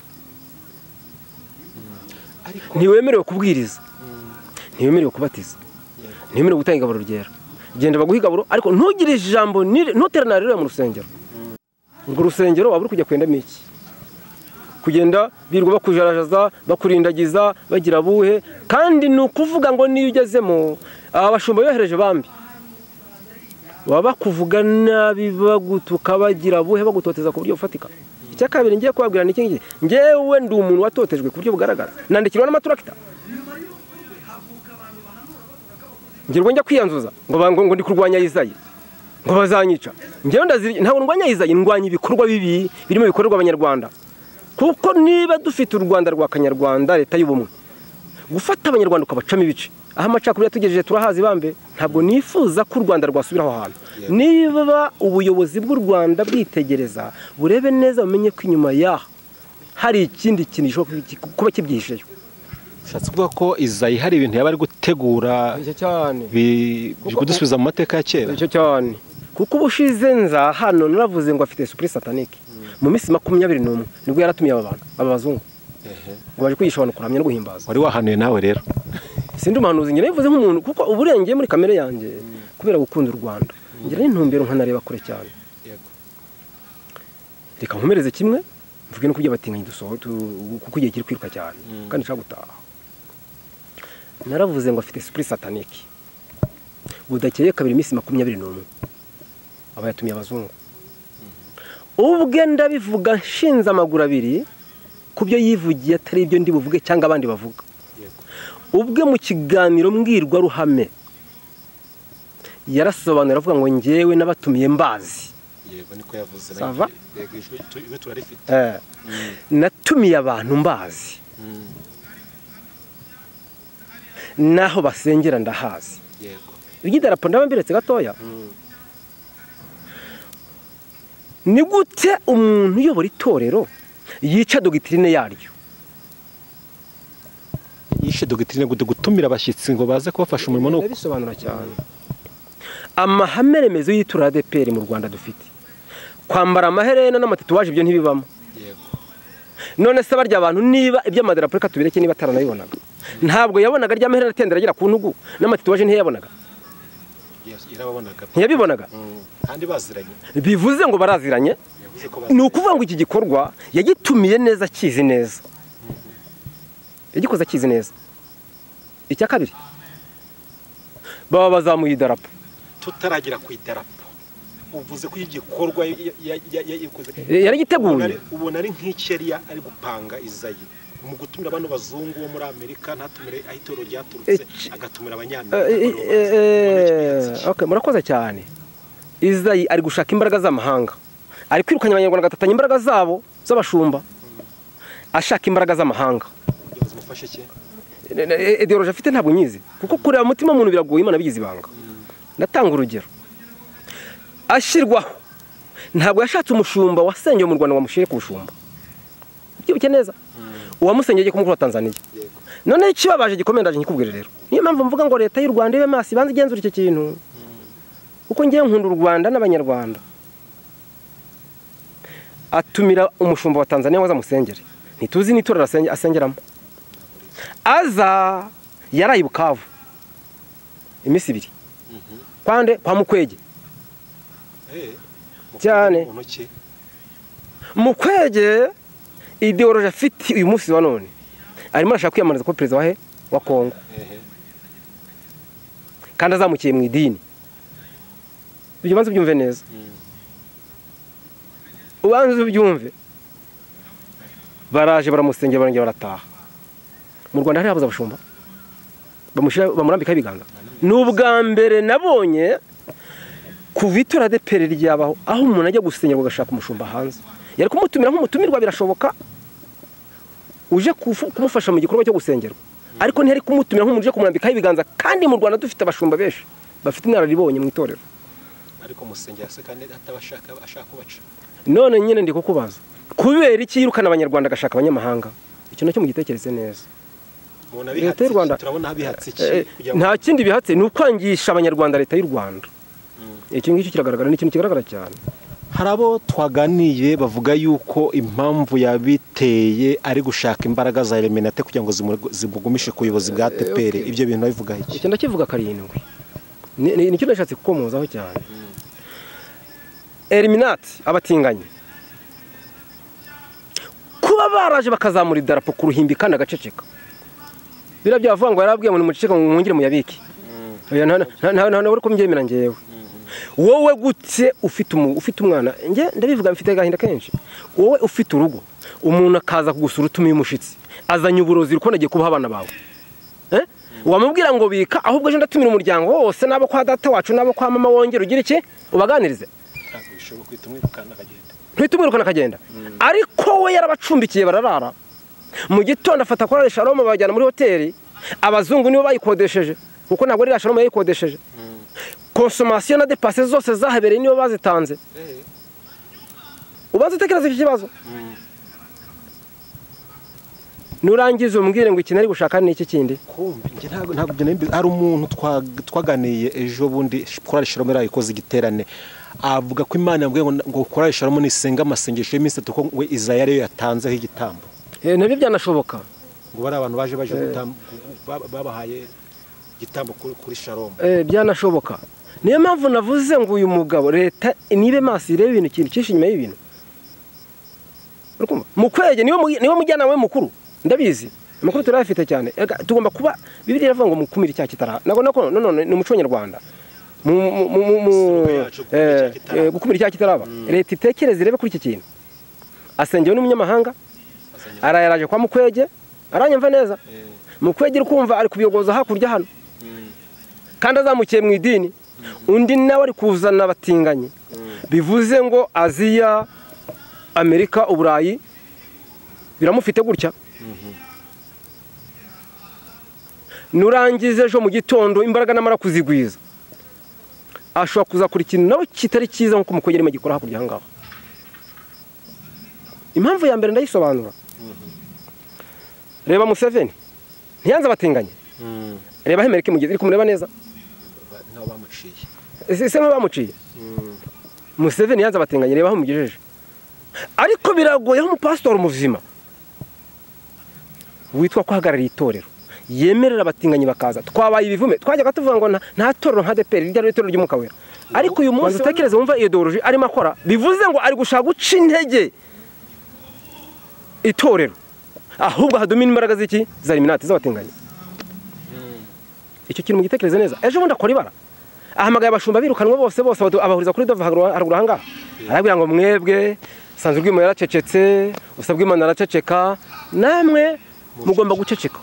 Ntiwemerewe kubwiriza, ntiwemerewe kubatiza, ntiwemerewe gutanga igaburo ryera. Genda baguha igaburo ariko ntugire ijambo, ntuterane rero mu rusengero. Urwo rusengero waba uri kujya kwendamo iki? Kugenda birirwa bakujarajaza, bakurindagiza, bagira buhe. Kandi ni ukuvuga ngo niyo ugezemo abashumba yohereje bambi baba bakuvuga nabi, bagutuka, bagira buhe, bagutoteza ku buryo bufatika. Icya kabiri ngiye kubabwira ni iki ngiki: njyewe ndi umuntu watotejwe ku buryo bugaragara, nandikirwa n'amaturakita, ngirwa njya kwiyanzuza ngo ndi kurwanya Izayi ngo bazanyica. Njyewe ntabwo ndwanya Izayi, ndwanya ibikorwa bibi birimo bikorerwa abanyarwanda. Kuko niba dufite u Rwanda rwa Kanyarwanda, leta y'ubumwe, gufata abanyarwanda ukabacamo ibice, aho amacakubiri yatugejeje turahazi bambe, ntabwo nifuza ko u Rwanda rwasubira aho hantu. Niba ubuyobozi bw'u Rwanda bwitegereza burebe neza, bumenye ko inyuma yaho hari ikindi kintu gishobora kuba kibyihisheyo. Ushatse kuvuga ko Izayi hari ibintu yaba ari gutegura cyane kudusubiza mu mateka ya kera? Icyo cyane, kuko ubushize nza hano naravuze ngo afite esprit satanique. Mu minsi 21 nibwo yaratumiye aba bantu aba bazungu ngo baje kwigisha abantu kuramya no guhimbaza. Wari wahanuye nawe rero? Sindi umuhanuzi, njye nabivuze nk'umuntu, kuko uburengeye muri kamere yanjye kubera gukunda u Rwanda ngira n'intumbero nkanareba kure cyane. Reka nkomereze kimwe mvuge no kubyo batinganye dusoho, kuko igihe kiri kwiruka cyane kandi nshaka gutaha. Naravuze ngo afite esprit satanique. Budakeye kabiri iminsi 21 aba yatumiye abazungu. Ubwe ndabivuga nshinze amaguru abiri kubyo yivugiye, atari ibyo ndi buvuge cyangwa abandi bavuga. Ubwe mu kiganiro mbwirwa ruhame yarasobanura avuga ngo njyewe nabatumiye mbazi. Yego niko yavuze. Yego ijwi turarifite. Natumiye abantu mbazi, naho basengera ndahazi. Yego iby'idarapo ndaba mbiretse gatoya. Ni gute umuntu uyobora itorero yica dogitrine yaryo? Yishe dogitrine gute? Gutumira abashyitsi ngo baze kubafasha umurimo no bisobanura cyane. Amahame remezo y'itura ADPR mu Rwanda dufite, kwambara amaherena n'amatatuwaje ibyo ntibibamo. Yego. None se barya abantu niba iby'amadarapo reka tubireke, niba ataranabibonaga, ntabwo yabonaga rya maherena atendera agera ku ntugu, n'amatatuwaje ntiyabonaga. Ntiyabibonaga. Kandi baziranye. Bivuze ngo baraziranye. Ni ukuvuga ngo iki gikorwa yagitumiye neza akizi neza. Yagikoze akizi neza. Icya kabiri, baba bazamuye idarapo. Tutaragira ku idarapo, uvuze ko igikorwa yakoze yaragiteguye. Ubona ari nk'iki yari ari gupanga Izayi mu gutumira abantu bazungu bo muri Amerika, ntatumire aho itorero ryaturutse, agatumira abanyamerika. Okay, murakoze cyane. Izayi ari gushaka imbaraga z'amahanga, ari kwirukanya abanyarwanda agatatanya imbaraga zabo z'abashumba, ashaka imbaraga z'amahanga. Ideology afite ntabwo nyizi, kuko kureba umutima w'umuntu biragoye, Imana bigize ibanga. Ndatanga urugero, ashyirwaho ntabwo yashatse umushumba wasengeye mu Rwanda ngo amushyire ku bushumba. Ubyibuke neza, uwamusengeye agiye kumukura Tanzania. None ikibabaje gikomeye ndaje nkikubwire rero, niyo mpamvu mvuga ngo leta y'u Rwanda ibe maso, ibanze igenzura icyo kintu, kuko ngiye nkunda u Rwanda n'abanyarwanda. Atumira umushumba wa Tanzania ngo azamusengere, ntituzi n'itorero asengeramo. Aza yaraye Bukavu iminsi ibiri kwande kwa Mukwege cyane. Mukwege ideology afite uyu munsi wa none, arimo arashaka kwiyamamariza kuba perezida wa Kongo, kandi azamukiye mu idini. Ibyo banze ubyumve neza, ubanze ubyumve. Baraje baramusengera, barongera barataha. Mu Rwanda hari habuze abashumba bamurambikaho ibiganza. Ni ubwa mbere nabonye kuva itora ADEPR ryabaho, aho umuntu ajya gusengerwa agashaka umushumba hanze. Yari kumutumira nk'umutumirwa birashoboka, uje kumufasha mu gikorwa cyo gusengerwa, ariko ntiyari kumutumira nk'umuntu uje kumurambikaho ibiganza. Kandi mu Rwanda dufite abashumba benshi bafite inararibonye mu itorero. Ariko musengera se kandi atabashaka, ashaka kubaca. None nyine ndi kukubaza, kubera iki yirukana abanyarwanda agashaka abanyamahanga? Icyo nacyo mugitekereze neza. Leta y'u Rwanda nta kindi bihatse, ni ukwangisha abanyarwanda leta y'u Rwanda. Iki ngicyo kiragaragara, ni ikintu kigaragara cyane. Hari abo twaganiye bavuga yuko impamvu yabiteye ari gushaka imbaraga za Illuminati kugira ngo zimugumishe ku buyobozi bwa ADEPR. Ibyo bintu babivuga iki? Icyo ndakivuga karindwi, nicyo nashatse kukomozaho cyane. Illuminati abatinganyi kuba baraje bakazamura idarapo ku ruhimbi kandi agaceceka, biriya byavuga ngo yarabwiye ngo nimuceceke ngo mwongere muyabike. Nta uri kumbyemera ngewe. Wowe gutse ufite umwana, nge ndabivuga mfite agahinda kenshi. Wowe ufite urugo, umuntu akaza kugusura utumiye umushitsi, azanye uburozi uko nagiye kubaha abana bawe, wamubwira ngo bika, ahubwo ejo ndatumira umuryango wose n'abo kwa data wacu n'abo kwa mama, wongere ugire iki ubaganirize. Ntuhita umwirukana akagenda. Ariko we yarabacumbikiye bararara. Mu gitondo afata korali Shalom babajyana muri hoteli, abazungu nibo bayikodesheje, kuko ntabwo ari Shalom yayikodesheje. Consommation na dépenses zose zahabereye nibo bazitanze. Ubanza utekereza iki kibazo? Nurangiza umbwire ngo ikintu ari gushaka ni iki kindi? Kumbi nge ntabwo byo nembi. Hari umuntu twaganiye ejo bundi korali Shalom yarayikoze igiterane, avuga ko Imana yambwiye ngo korali Shalom nisenga amasengesho y'iminsi itatu, ko ngo Izayi ariyo yatanzeho igitambo. Nabyo byanashoboka. Ngo bari abantu baje babahaye igitambo kuri Shalom. Byanashoboka. Niyo mpamvu navuze ngo uyu mugabo leta nibe maso irebe ibintu kintu cyinshi nyuma y'ibintu. Mukwege niwe mujyanama we mukuru, ndabizi amakuru turayafite cyane. Tugomba kuba, Bibiliya iravuga ngo mukumire icyaha kitara. Nako nako none ni umuco nyarwanda. Gukumira icyaha kitaraba. Leta itekereze irebe kuri iki kintu. Asengewe n'umunyamahanga, arayaraje kwa Mukwege, aranyumva neza. Mukwege uri kumva ari kubiyogoza hakurya hano, kandi azamukiye mu idini. Undi nawe ari kuzana abatinganyi, bivuze ngo Aziya, Amerika, Uburayi biramufite gutya. Nurangize ejo mu gitondo imbaraga namara kuzigwiza, ashobora kuzakora ikintu nawe kitari cyiza nkuko Mukwege arimo agikora hakurya ahangaha. Impamvu ya mbere ndayisobanura. Reba Museveni ntiyanze abatinganyi. Reba aho Amerika imugeze, iri kumureba neza. Ese bamuciye. Museveni yanze abatinganyi, reba aho mugejeje. Ariko biragoye aho umupasitori muzima witwa ko ahagarariye itorero Yemerera abatinganyi bakaza. Twabaye ibivume, twajyaga tuvuga ngo nta torero nka ADEPR, rirya ari itorero ry'Umwuka Wera. Ariko uyu munsi utekereze wumva iyo ideology arimo akora, bivuze ngo ari gushaka guca intege itorero, ahubwo hadumina imbaraga z'iki? Za Illuminati, z'abatinganyi. Icyo kintu mugitekereze neza. Ejo bundi akora ibara, ahamagaye abashumba birukanwe bose bose, abahuriza kuri Dove haruguru ahangaha, arabwira ngo mwebwe Sanzurwimo yaracecetse, Usabwimana araceceka, namwe mugomba guceceka.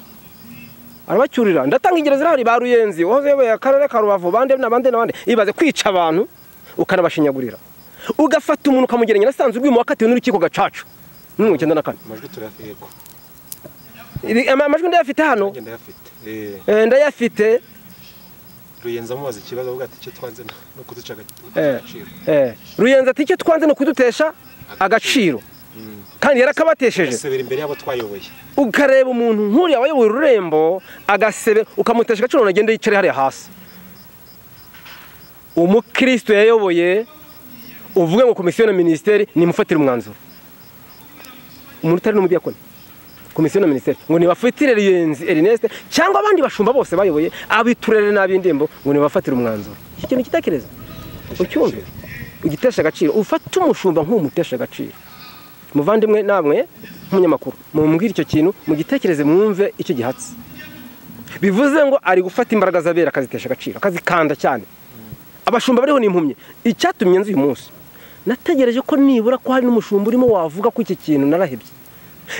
Arabacyurira. Ndatanga ingero zirahari, ba Ruyenzi wahoze ayoboye akarere ka Rubavu, bande n'abandi n'abandi. Ibaze kwica abantu ukanabashinyagurira, ugafata umuntu ukamugereranya na Sanzurwimo wakatiwe n'urukiko Gacaca muri 1994. Amajwi turayafite. Amajwi ndayafite hano, ndayafite. Ruyenzi amubaza ikibazo avuga ati icyo twanze no kuduca agaciro. Ruyenzi ati icyo twanze no kudutesha agaciro, kandi yarakabatesheje. Asebera imbere yabo twayoboye. Ukareba umuntu nk'uriya wayoboye ururembo agasebe, ukamutesha agaciro, agende yicare hariya hasi. Umukristo yayoboye, uvuge ngo komisiyo na minisiteri nimufatire umwanzuro. Umuntu utari n'umudiyakoni, komisiyo na minisiteri ngo nibafatire Ruyenzi Ernest cyangwa abandi bashumba bose bayoboye abiturere n'ab'indembo, ngo nibafatire umwanzuro. Iki kintu kitekereza ucyumve, ugitesha agaciro. Ufate umushumba nk'umutesha agaciro. Muvandimwe namwe nk'umunyamakuru, mumbwire icyo kintu mugitekereze, mwumve icyo gihatse. Bivuze ngo ari gufata imbaraga z'abera akazitesha agaciro, akazikanda cyane. Abashumba bariho ni impumyi. Icyatumye nzi uyu munsi, nategereje ko nibura ko hari n'umushumba urimo wavuga ko iki kintu narahebye.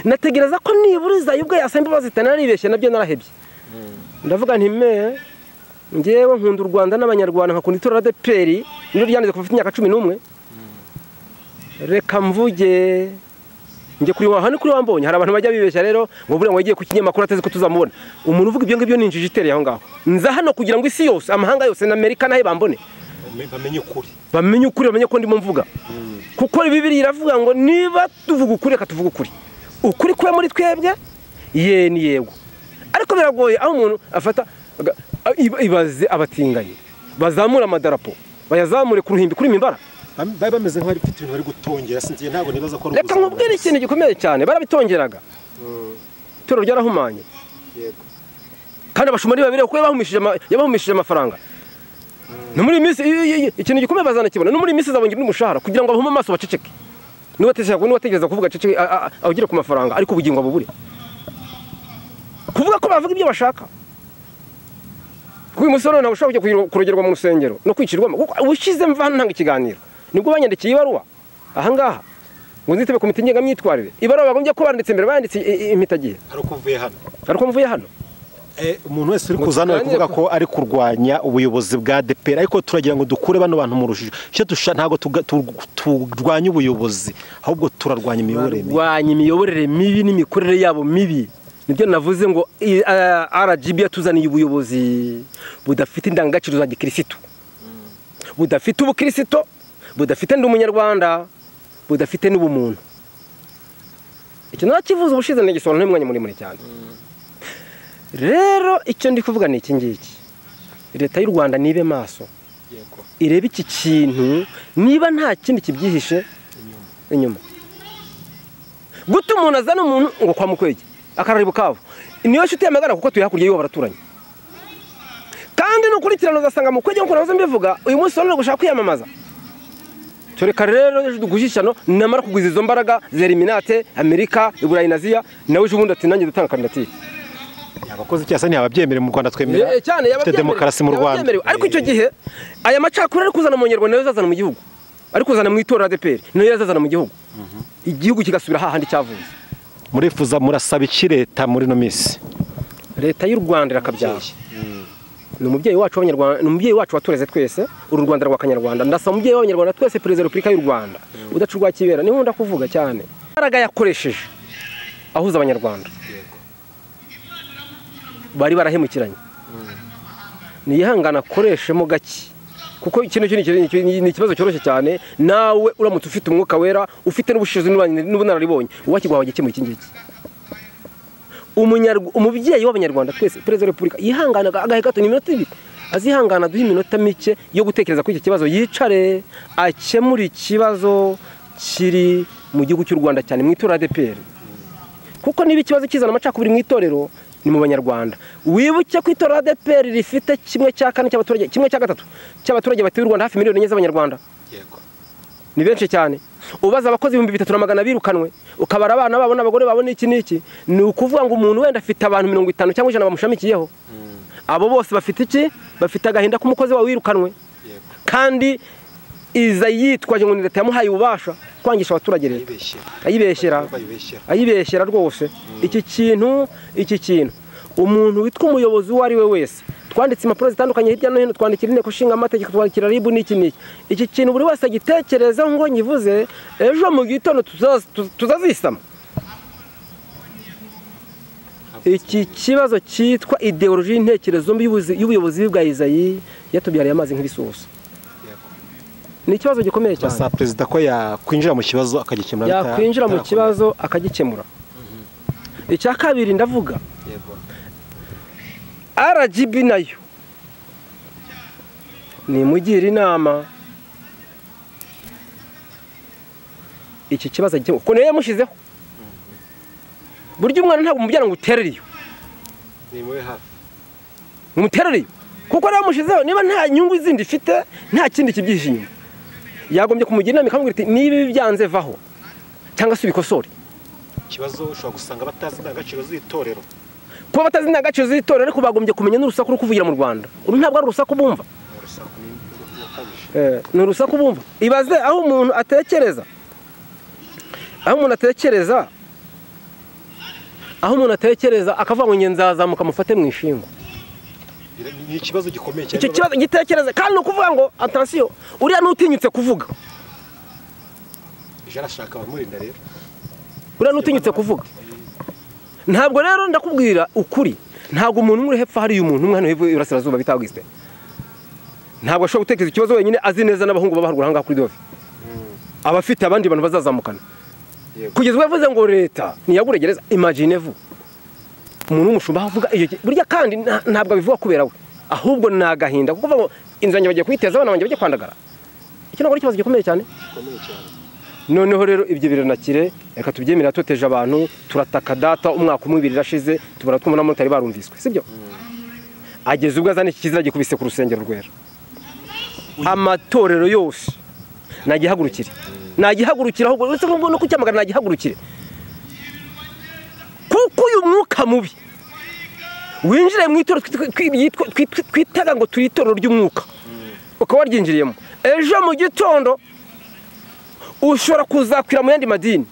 Nategereza ko nibura Izayi ubwo yasaba imbabazi naribeshye, nabyo narahebye. Ndavuga nti me ngewe nkunda u Rwanda n'Abanyarwanda, nkakunda itorero ADEPR niryo ryanditse kuva mfite imyaka 11. Reka mvuge njye kuri wa hano kuri wambonye. Hari abantu bajya bibeshya rero ngo buriya ngo yagiye ku kinyamakuru ateze ko tuzamubona. Umuntu uvuga ibyo ngibyo ni injiji itereye aho ngaho. Nza hano kugira ngo isi yose, amahanga yose na Amerika nahe bambone, bamenye ukuri, bamenye ukuri, bamenye ko ndimo mvuga. Kuko Bibiliya iravuga ngo niba tuvuga ukuri reka tuvuge ukuri. Ukuri kuba muri twebwe ye ni yego. Ariko biragoye aho umuntu afata ibaze abatinganyi bazamura amadarapo, bayazamure ku ruhimbi kuri mimbara, bari bameze nk'abari bafite ibintu bari gutongera. Sinzi ntabwo nibaza ko ari Reka nkubwire ikintu gikomeye cyane, barabitongeraga. Itorero ryarahumanye. Yego. Kandi abashumba ni babiri kuko yabahumishije amafaranga. No muri minsi ikintu gikomeye bazanakibona, no muri minsi zabonye n'umushahara kugira ngo bahume amaso baceceke. Niba kuvuga ceceke awugire ku mafaranga, ariko ubugingo bubure. Kuvuga ko bavuga ibyo bashaka. Kuko uyu musore ntabwo ushobora kujya kurogerwa mu rusengero no kwicirwamo. Kuko ubushize mva hano ntanga ikiganiro, nibwo banyandikiye ibaruwa ahangaha ngo nzitebe komite ngengamyitwarire. Ibaruwa bagombye ko banditse mbere, banditse impitagihe. Ariko mvuye hano. Ariko mvuye hano. Umuntu wese uri kuzana ari kuvuga ko ari kurwanya ubuyobozi bwa ADEPR, ariko turagira ngo dukure bano bantu mu rujijo. Icyo dusha ntago turwanya ubuyobozi, ahubwo turarwanya imiyoborere mibi. Turarwanya imiyoborere mibi n'imikorere yabo mibi. Nibyo navuze ngo RGB yatuzaniye ubuyobozi budafite indangagaciro za gikirisitu, budafite ubukirisito, budafite ndi umunyarwanda, budafite n'ubumuntu. Icyo narakivuze ubushize n'igisobanuro n'umwanya muremure cyane. Rero icyo ndi kuvuga ni iki ngiki. Leta y'u Rwanda nibe maso, irebe iki kintu niba nta kindi kibyihishe inyuma. Guta umuntu azana umuntu ngo kwa Mukwege akarara Bukavu, niyo nshuti yamagana kuko tuye hakurya y'uwo baraturanye. Kandi nukurikirana uzasanga Mukwege nkuko nahoze mbivuga, uyu munsi none gushaka kwiyamamaza. Tureka rero ejo dugushyishyano, namara kugwiza izo mbaraga za Illuminati, Amerika, Iburayi na Aziya, nawe ejo bundi ati nanjye ndatanga kandidatire. Abakozi cyasa ntiyababyemere mu Rwanda, twemera cyane demokarasi mu Rwanda. Ariko icyo gihe aya macakuri ari kuzana mu Banyarwanda nayo azazana mu gihugu, ari kuzana mu itorero ADEPR nayo azazana mu gihugu, igihugu kigasubira hahandi cyavuye. Murifuza murasaba iki leta muri no minsi? Leta y'u Rwanda irakabyara. Ni umubyeyi wacu w'Abanyarwanda, ni umubyeyi wacu watureze twese, uru Rwanda rwa Kanyarwanda. Ndasaba umubyeyi w'Abanyarwanda twese, Perezida wa Repubulika y'u Rwanda udaca urwa kibera, niho nkunda kuvuga cyane. Imbaraga yakoresheje ahuza Abanyarwanda bari barahemukiranye, niyihangana akoreshemo gake, kuko ikintu ni ikibazo cyoroshye cyane. Nawe uramutse ufite umwuka wera, ufite n'ubushobozi n'ubunararibonye, uwakiguha wagikemura iki ngiki. Umubyeyi w'Abanyarwanda twese, Perezida wa Repubulika, yihangana agahe gato, ni iminota ibiri, azihangana duhe iminota mike yo gutekereza kuri iki kibazo, yicare akemure ikibazo kiri mu gihugu cy'u Rwanda cyane mu itorero ADEPR. Kuko niba ikibazo kizana amacakubiri mu itorero, Ni mu banyarwanda. Wibuke ko itorero ADEPR rifite 1/4 cy'abaturage, 1/3 cy'abaturage batuye u Rwanda, hafi miliyoni 4 z'abanyarwanda. Yego. Ni benshi cyane. Ubaza abakozi 3300 birukanwe, ukabara abana babo n'abagore babo n'iki n'iki, ni ukuvuga ngo umuntu wenda afite abantu 50 cyangwa 100 bamushamikiyeho. Abo bose bafite iki? Bafite agahinda k'umukozi wawe wirukanwe. Yego. Kandi iza yitwaje ngo ni leta yamuhaye ububasha kwangisha abaturage leta. Ayibeshyera. Ayibeshyera rwose. Iki kintu umuntu witwa umuyobozi uwo ari we wese, twanditse impapuro zitandukanye hirya no hino, twandikira inteko ishinga amategeko, twandikira RIB n'iki n'iki. Iki kintu buri wese agitekereza ngo nyivuze, ejo mu gitondo tuzazisama. Iki kibazo cyitwa ideologie y'intekerezo mbi y'ubuyobozi bwa Izayi yatubyariye amazi nk'ibisusa. Ni ikibazo gikomeye cyane. Basa perezida ko yakwinjira mu kibazo akagikemura. Yakwinjira mu kibazo akagikemura. Icya kabiri ndavuga, RGB nayo nimugira inama iki kibazo kuko niyo yamushizeho. Burya umwana ntabwo umubyara ngo uterere iyo. Ni hafi. Umuterere iyo. Kuko niyo yamushizeho, niba nta nyungu zindi ifite, nta kindi kibyihishe inyuma, yagombye kumugira inama ikamubwira iti niba ibi byanze vaho cyangwa se ubikosore. Ikibazo ushobora gusanga batazi indangagaciro z'itorero. Kuba batazi indangagaciro z'itorero, ariko bagombye kumenya n'urusaku ruri kuvugira mu Rwanda. Uru ntabwo ari urusaku bumva. Ni urusaku bumva. Ibaze aho umuntu atekereza. Aho umuntu atekereza, aho umuntu atekereza akavuga ngo nge nzazamuka mufate mu ishingo. Ni ikibazo gikomeye cyane. Icyo kibazo gitekereza kandi ukuvuga ngo attention, uriya nutinyutse kuvuga. Ejo arashaka abamurinda rero. Uriya nutinyutse kuvuga. Ntabwo rero ndakubwira ukuri, ntabwo umuntu umwe hepfo hari umuntu umwe hano hepfo iburasirazuba bita Augustin. Ntabwo ashobora gutekereza ikibazo wenyine, azi neza n'abahungu baba haruguru ahangaha kuri Dove. Abafite abandi bantu bazazamukana. Kugeza ubwo yavuze ngo leta ntiyagure gereza, imagine vous. Umuntu w'umushumba avuga iyo burya, kandi ntabwo abivuga kubera we, ahubwo ni agahinda kuko ngo inzu yanjye bagiye kuyiteza, abana banjye bagiye kwandagara. Iki ntabwo ari ikibazo gikomeye cyane. Noneho rero ibyo biranakire, reka tubyemera, toteje abantu, turataka data umwaka umwe ibiri irashize, tubara twumva n'abamotari barumviswe, sibyo? Ageze ubwo azana iki kizira gikubise ku rusengero rwera. Amatorero yose nagihagurukire. Nagihagurukira ahubwo uretse ngo no kucyamagana nagihagurukire. Kuko uyu mwuka mubi winjire mu itorero twitaga ngo turi itorero ry'umwuka, ukaba waryinjiriyemo, ejo mu gitondo ushobora kuzakwira mu yandi madini.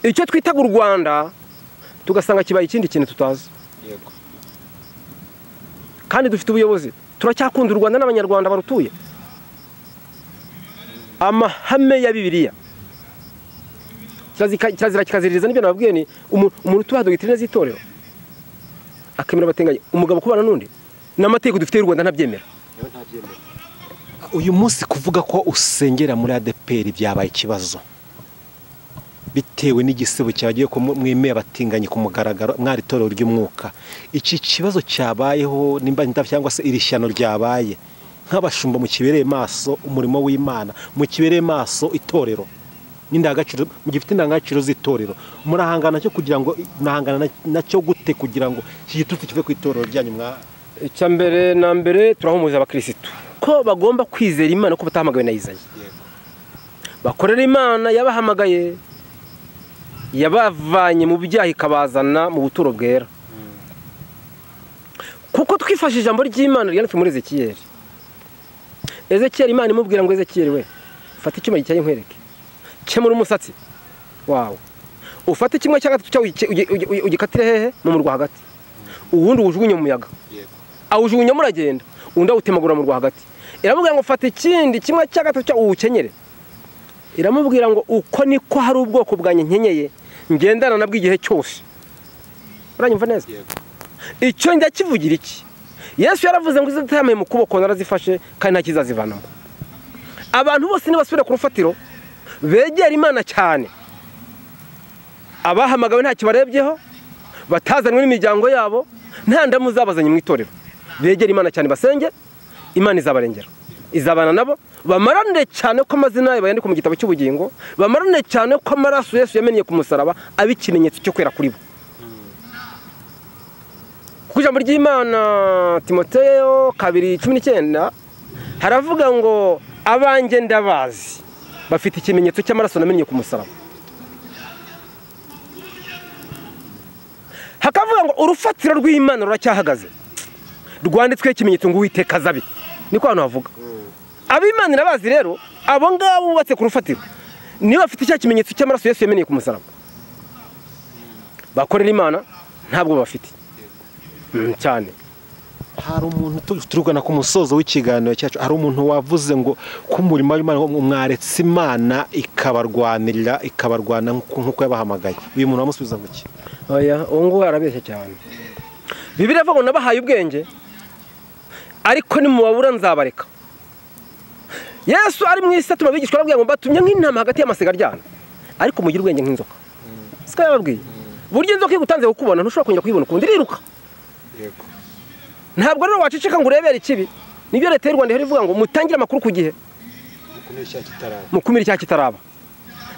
Icyo twitaga u Rwanda tugasanga kibaye ikindi kintu tutazi. Yego. Kandi dufite ubuyobozi, turacyakunda u Rwanda n'abanyarwanda barutuye. Amahame ya Bibiliya kirazira kikaziririza, nibyo nababwiye ni umuntu utubaha dogitrine z'itorero akemera abatenganye, umugabo kubana n'undi, n'amategeko dufite y'u Rwanda ntabyemera. Uyu munsi kuvuga ko usengera muri ADEPR byabaye ikibazo bitewe n'igisebo cyagiye ko mwemeye abatinganye ku mugaragaro mwari itorero ry'umwuka. Iki kibazo cyabayeho nimba cyangwa se iri shyano ryabaye, nk'abashumba mu kibereye maso umurimo w'Imana, mu kibereye maso itorero n'indangagaciro, mu gifite indangagaciro z'itorero, murahangana cyo kugira ngo murahangana nacyo gute kugira ngo iki gitutsi kive ku itorero ryanyu? Icya mbere na mbere turahumuza abakirisitu ko bagomba kwizera Imana ko batahamagawe na Izayi. Bakorera Imana yabahamagaye, yabavanye mu byaha ikabazana mu buturo bwera. Kuko twifashishije ijambo ry'Imana ryanditswe muri Ezekiyeli. Ezekiyeli Imana imubwira ngo Ezekiyeli we, fata icyuma gityaye nkwereke, kemura umusatsi wawe, ufate kimwe cya gatatu cyawe ugikatire hehe mu murwa hagati, uwundi uwujugunye mu muyaga, awujugunya muragenda, undi awutemagura mu rwa hagati. Iramubwira ngo fata ikindi kimwe cya gatatu cyawe uwukenyere. Iramubwira ngo uko niko hari ubwoko bwanjye nkenyeye ngendana nabwo igihe cyose. Uranyumva neza? Icyo njya kivugira iki? Yesu yaravuze ngo izo zitamaye mu kuboko narazifashe kandi nta kizazivanamo. Abantu bose nibasubira ku rufatiro begera Imana cyane, abahamagawe nta kibarebyeho, batazanwe n'imiryango yabo, nta ndamu zabazanye mu itorero, begera Imana cyane basenge, Imana izabarengera, izabana nabo. Bamarane cyane ko amazina yabo yandikwa mu gitabo cy'ubugingo, bamarane cyane ko amaraso Yesu yamennye ku musaraba aba ikimenyetso cyo kwera kuri bo. Kuko ijambo ry'Imana Timoteyo 2:19 haravuga ngo abanjye ndabazi bafite ikimenyetso cy'amaraso namenye ku musaraba. Hakavuga ngo urufatiro rw'Imana ruracyahagaze rwanditsweho ikimenyetso ngo Uwiteka azabi. Niko hano havuga. Ab'Imana irabazi rero abo ngabo bubatse ku rufatiro niba bafite icya kimenyetso cy'amaraso Yesu yamenye ku musaraba, bakorera Imana ntabwo bafite cyane. Hari umuntu turugana ku musozo w'ikiganiro cyacu, hari umuntu wavuze ngo ku murimo w'Imana mwaretse Imana ikabarwanirira ikabarwana nk'uko yabahamagaye. Uyu muntu wamusubiza ngo iki? Oya, uwo nguwo arabeshya cyane. Bibiliya ivuga ngo nabahaye ubwenge ariko nimubabura nzabareka. Yesu ari mu isi atuma abigishwa arababwira ngo mbatumye nk'intama hagati y'amasiga aryana, ariko mugire ubwenge nk'inzoka. Siko yababwiye. Burya inzoka igutanze kukubona ntushobora kongera kuyibona ukundi, iriruka. Yego. Ntabwo rero waceceka ngo urebere ikibi. Nibyo leta y'u Rwanda ihora ivuga ngo mutangire amakuru ku gihe, mukumire icyaha kitaraba.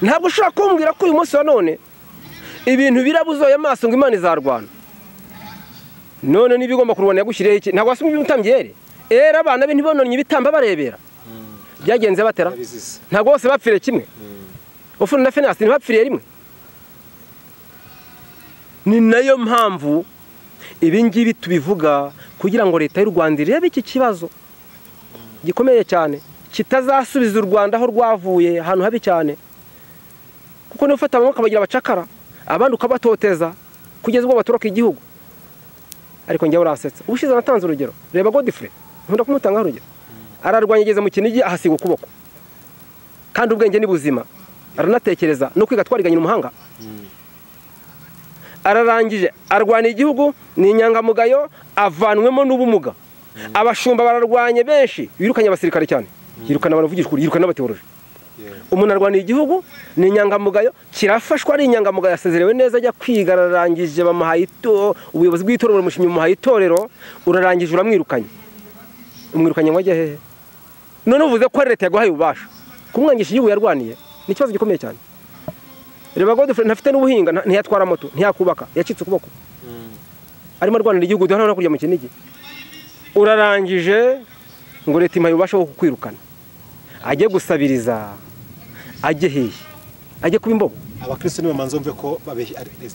Ntabwo ushobora kumbwira ko uyu munsi wa none ibintu birabuzoye amaso ngo Imana izarwana. None niba igomba kurwana yagushyiriyeho iki? Ntabwo wasoma iby'umutambyi Eri. Era abana be ntibononye ibitamba barebera. Byagenze batera. Ntabwo bose bapfiriye kimwe. Ofuni na Fenehasi ntibapfiriye rimwe. Ni nayo mpamvu ibi ngibi tubivuga kugira ngo leta y'u Rwanda irebe iki kibazo gikomeye cyane kitazasubiza u Rwanda aho rwavuye, ahantu habi cyane. Kuko niba ufata bamwe ukabagira abacakara, abandi ukabatoteza kugeza ubwo batoroka igihugu. Ariko njyewe uransetsa. Ubushize natanze urugero, reba Godfrey, nkunda kumutangaho urugero. Ararwanya ageze mu Kinigi ahasiga ukuboko, kandi ubwenge ni buzima, aranatekereza no kwiga twariganye umuhanga. Ararangije arwana igihugu ni inyangamugayo, avanwemo n'ubumuga. Abashumba bararwanye benshi, birukanye abasirikare cyane, yirukana abantu bavugishwa ukuri, yirukana n'abateoroje. Umuntu arwana igihugu ni inyangamugayo, kirafashwa ari inyangamugayo, asezerewe neza ajya kwiga, ararangije bamuhaye ubuyobozi bw'itorero buramushimye, bamuhaye itorero, urarangije uramwirukanye. Umwirukanye ngo ajye hehe? None uvuze ko ari leta yaguhaye ububasha kumwangisha igihugu yarwaniye, ni ikibazo gikomeye cyane. Reba Godfrey ntafite n'ubuhinga, ntiyatwara moto, ntiyakubaka, yacitse ukuboko. Arimo arwanira igihugu dore no kurya mu Kinigi. Urarangije ngo leta impaye ububasha bwo kukwirukana. Ajye gusabiriza, ajye hehe? Ajye kuba imbogo. Abakristo nibo manzo mve ko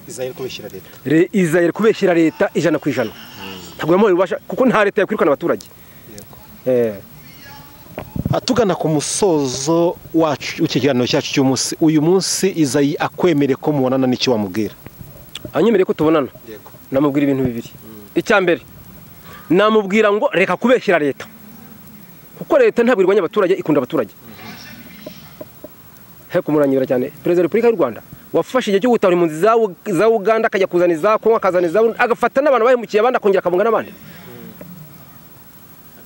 Israel kubeshyira leta. Israel kubeshyira leta 100%. Ntabwo yamuhaye ububasha kuko nta leta yakwirukana abaturage. Yego. Tugana ku musozo wacu w'ikiganiro cyacu cy'umunsi, uyu munsi Izayi akwemere ko mubonana n'icyo wamubwira? Anyemereye ko tubonana. Yego. Namubwira ibintu bibiri. Icya mbere, namubwira ngo reka kubeshyira leta, kuko leta ntabwo irwanya abaturage, ikunda abaturage. He kumuranyura cyane Perezida wa Repubulika y'u Rwanda wafashe igihe cyo gutahura impunzi za Uganda, akajya kuzana iza Kongo, akazana iza Burundi, agafata n'abantu bahemukiye abandi akongera akabunga n'abandi.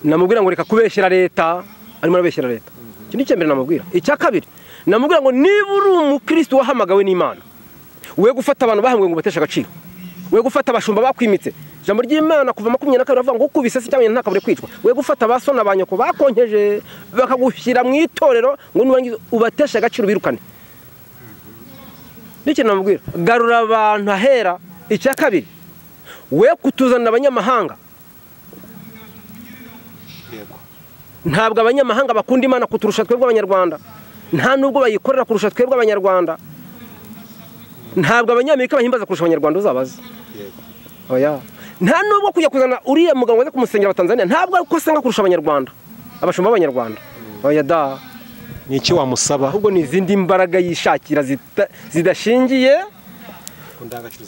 Namubwira ngo reka kubeshyira leta, arimo arabeshyira leta. Iki ni icya mbere namubwira. Icya kabiri, namubwira ngo niba uri umukristo wahamagawe n'Imana, we gufata abantu bahambwe ngo bateshe agaciro, we gufata abashumba bakwimitse. Ijambo ry'Imana kuva 22 ravuga ngo ukubise se cyangwa ntakabure kwicwa. We gufata abasona ba nyoko bakonkeje bakagushyira mu itorero ngo nurangiza ubateshe agaciro birukane. N'icyo namubwira, garura abantu ahera. Icya kabiri, we kutuzanira abanyamahanga. Ntabwo abanyamahanga bakunda Imana kuturusha twebwe abanyarwanda, nta nubwo bayikorera kurusha twebwe abanyarwanda. Ntabwo abanyamerika bahimbaza kurusha abanyarwanda, uzabaze. Oya. Nta nubwo kujya kuzana uriya mugabo waza kumusengera wa Tanzania, ntabwo uko asenga kurusha abanyarwanda, abashumba b'abanyarwanda. Oya da. Ni iki wamusaba? Ahubwo ni izindi mbaraga yishakira zidashingiye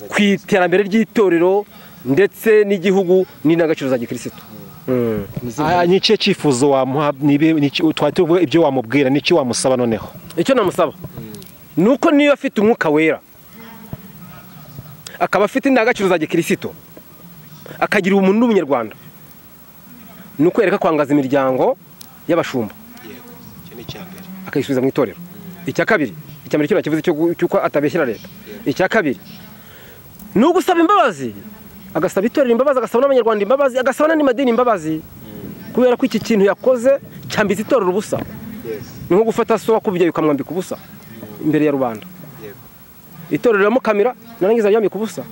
ku iterambere ry'itorero ndetse n'igihugu n'indangagaciro za gikristo. Ni ikihe cyifuzo wamuha? Twari ibyo wamubwira, ni iki wamusaba noneho? Icyo namusaba ni uko niba afite umwuka wera, akaba afite indangagaciro za gikristo, akagira ubumuntu n'ubunyarwanda, ni uko yereka kwangaza imiryango y'abashumba, akayisubiza mu itorero. Icya kabiri, icya mbere cyo nakivuze cy'uko atabeshyira leta. Icya kabiri ni ugusaba imbabazi, agasaba itorero imbabazi, agasaba n'abanyarwanda imbabazi, agasaba n'andi madini imbabazi, kubera ko iki kintu yakoze cyambitse itorero ubusa. Ni nko gufata so wakubyaye ukamwambika ubusa imbere ya rubanda. Itorero riramukamira narangiza ryambika ubusa.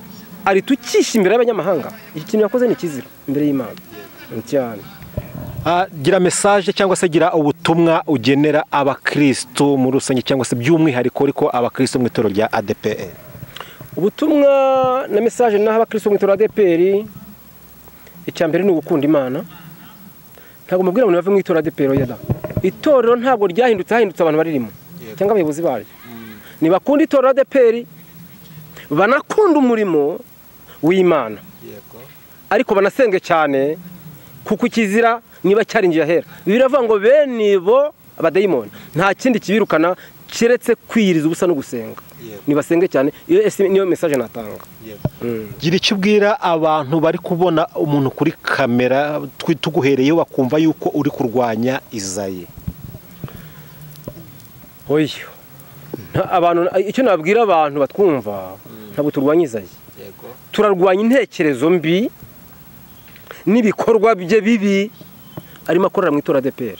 aritukisha imbere y'abanyamahanga. Iki kintu yakoze ni kizira imbere y'Imana cyane. Gira message cyangwa se gira ubutumwa ugenera abakristo muri rusange cyangwa se by'umwihariko ariko abakristo mu itorero rya ADPR. Ubutumwa na message naho abakristo mu itorero ADPR, icya mbere ni ugukunda Imana. Ntabwo mubwira ngo bave mu itorero ADPR oya da. Itorero ntabwo ryahindutse, hahindutse abantu baririmo cyangwa abayobozi baryo. Nibakunda itorero ADPR, banakunda umurimo w'Imana, ariko banasenge cyane, kuko ikizira niba cyarinjiye ahera. Biravuga ngo bene bo abadayimoni nta kindi kibirukana kiretse kwiyiriza ubusa no gusenga. Nibasenge cyane, iyo niyo message natanga. Gira icyo ubwira abantu bari kubona umuntu kuri kamera tuguhereyeho bakumva yuko uri kurwanya Izayi. Oyo abantu, icyo nabwira abantu batwumva, ntabwo turwanya Izayi. Turarwanya intekerezo mbi n'ibikorwa bye bibi arimo akorera mu itorero ADPR.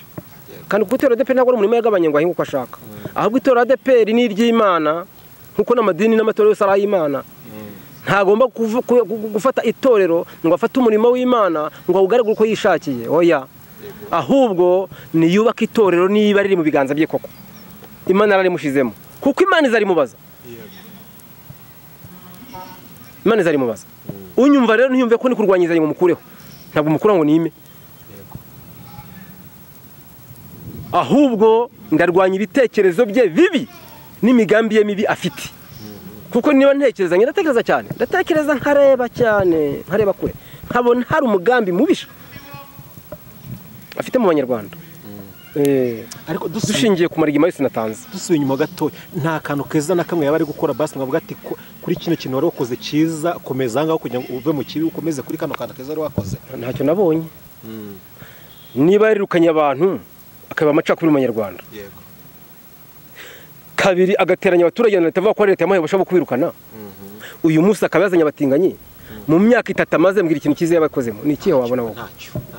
Kandi kuko itorero ADPR ntabwo ari umurimo yagabanye ngo ahinge uko ashaka, ahubwo itorero ADPR ni iry'Imana, nkuko n'amadini n'amatorero yose ari ay'Imana. Ntagomba gufata itorero ngo afate umurimo w'Imana ngo awugaragure uko yishakiye, oya. Ahubwo niyubaka itorero niba riri mu biganza bye koko, Imana yarimushizemo, kuko Imana izarimubaza. Imana izarimubaza. Unyumva rero ntiyumve ko ni kurwanya Izayi ngo mukureho, ntabwo mukura ngo nime, ahubwo ndarwanya ibitekerezo bye bibi n'imigambi ye mibi afite. Kuko niba ntekereza, ndatekereza cyane, ndatekereza nkareba cyane, nkareba kure, nkabona hari umugambi mubisha afite mu banyarwanda. Ariko dushingiye ku marigima yose natanze, dusubiye inyuma gato, nta kantu keza na kamwe yaba ari gukora basi nkavuga ati kuri kino kintu wari wakoze cyiza, komeza ngaho kugira ngo uve mu kibi ukomeze kuri kano kantu keza wari wakoze. Ntacyo nabonye. Niba yarirukanye abantu akaba amacakubiri mu banyarwanda, kabiri agateranya abaturage na leta avuga ko leta yamuhaye ububasha bwo kwirukana, uyu munsi akaba yazanye abatinganyi mu myaka itatu amaze, mbwira ikintu cyiza yabakozemo ni ikihe wabona wowe?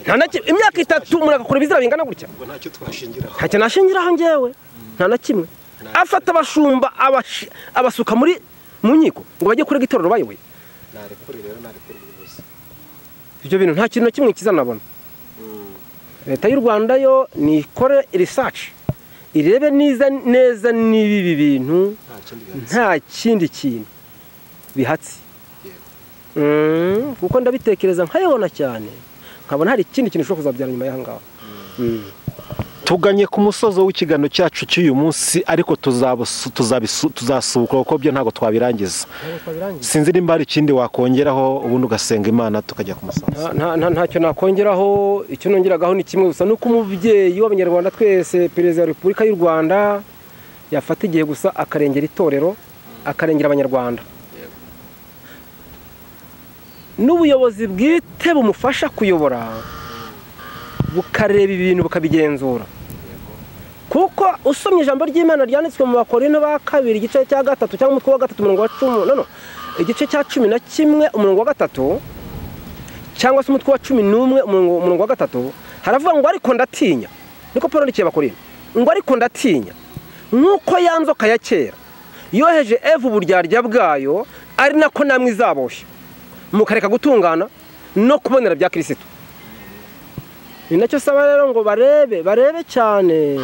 Nta na kimwe. Imyaka itatu umuntu agakora ibizira bingana gutya, ntacyo twashingiraho, ntacyo nashingiraho njyewe, nta na kimwe. Afata abashumba abasuka muri mu nkiko ngo bajye kurega itorero bayoboye. Narekure rero, narekure ubuyobozi. Ibyo bintu nta kintu na kimwe cyiza nabona. Leta y'u Rwanda yo nikore research, irebe neza neza niba ibi bintu nta kindi kintu bihatse. Kuko ndabitekereza nkayibona cyane, nkabona hari ikindi kintu ushobora kuzabyara nyuma y'aha ngaha. Tuganye ku musozo w'ikiganiro cyacu cy'uyu munsi, ariko tuzasubukura kuko byo ntabwo twabirangiza. Sinzi nimba hari ikindi wakongeraho ubundi ugasenga Imana tukajya ku musozo. Ntacyo nakongeraho, icyo nongeragaho ni kimwe gusa, nuko umubyeyi w'abanyarwanda twese, Perezida wa Repubulika y'u Rwanda, yafata igihe gusa akarengera itorero, akarengera abanyarwanda, n'ubuyobozi bwite bumufasha kuyobora bukareba ibintu bukabigenzura. Kuko usomye ijambo ry'Imana ryanditswe mu Bakorinto ba kabiri igice cya 3 cyangwa umutwe wa 3 umurongo wa 10, no igice cya 11 umurongo wa 3 cyangwa se umutwe wa 11 umurongo wa 3, haravuga ngo ariko ndatinya. Niko Paulo yandikiye Abakorinto ngo ariko ndatinya nkuko ya nzoka ya kera yoheje Eva uburyarya bwayo, ari nako namwe izaboshye mukareka gutungana no kubonera bya Kristo. Ni nacyo saba rero ngo barebe cyane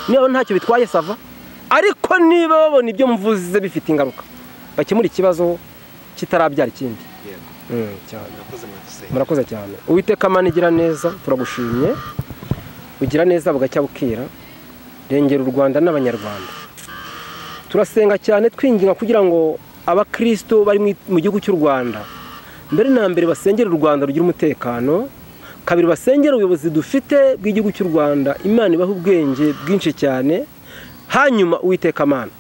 niba ntacyo bitwaye sava, ariko niba babona ibyo mvuze bifite ingaruka bakemura ikibazo kitarabyara ikindi. Cyane. Murakoze cyane. Uwiteka Mana igira neza, turagushimye, ugira neza bugacya bukira, rengera u Rwanda n'abanyarwanda. Turasenga cyane twinginga kugira ngo abakristo bari mu gihugu cy'u Rwanda mbere na mbere basengere u Rwanda rugira umutekano, kabiri basengere ubuyobozi dufite bw'igihugu cy'u Rwanda, Imana ibahe ubwenge bwinshi cyane. Hanyuma Uwiteka Mana,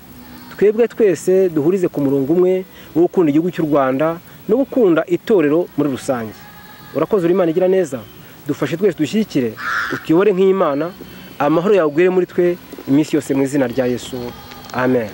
twebwe twese duhurize ku murongo umwe wo gukunda igihugu cy'u Rwanda no gukunda itorero muri rusange. Urakoze uri Imana igira neza, dufashe twese dushyigikire, utuyobore nk'Imana, amahoro yawe agwire muri twe iminsi yose mu izina rya Yesu. Amen.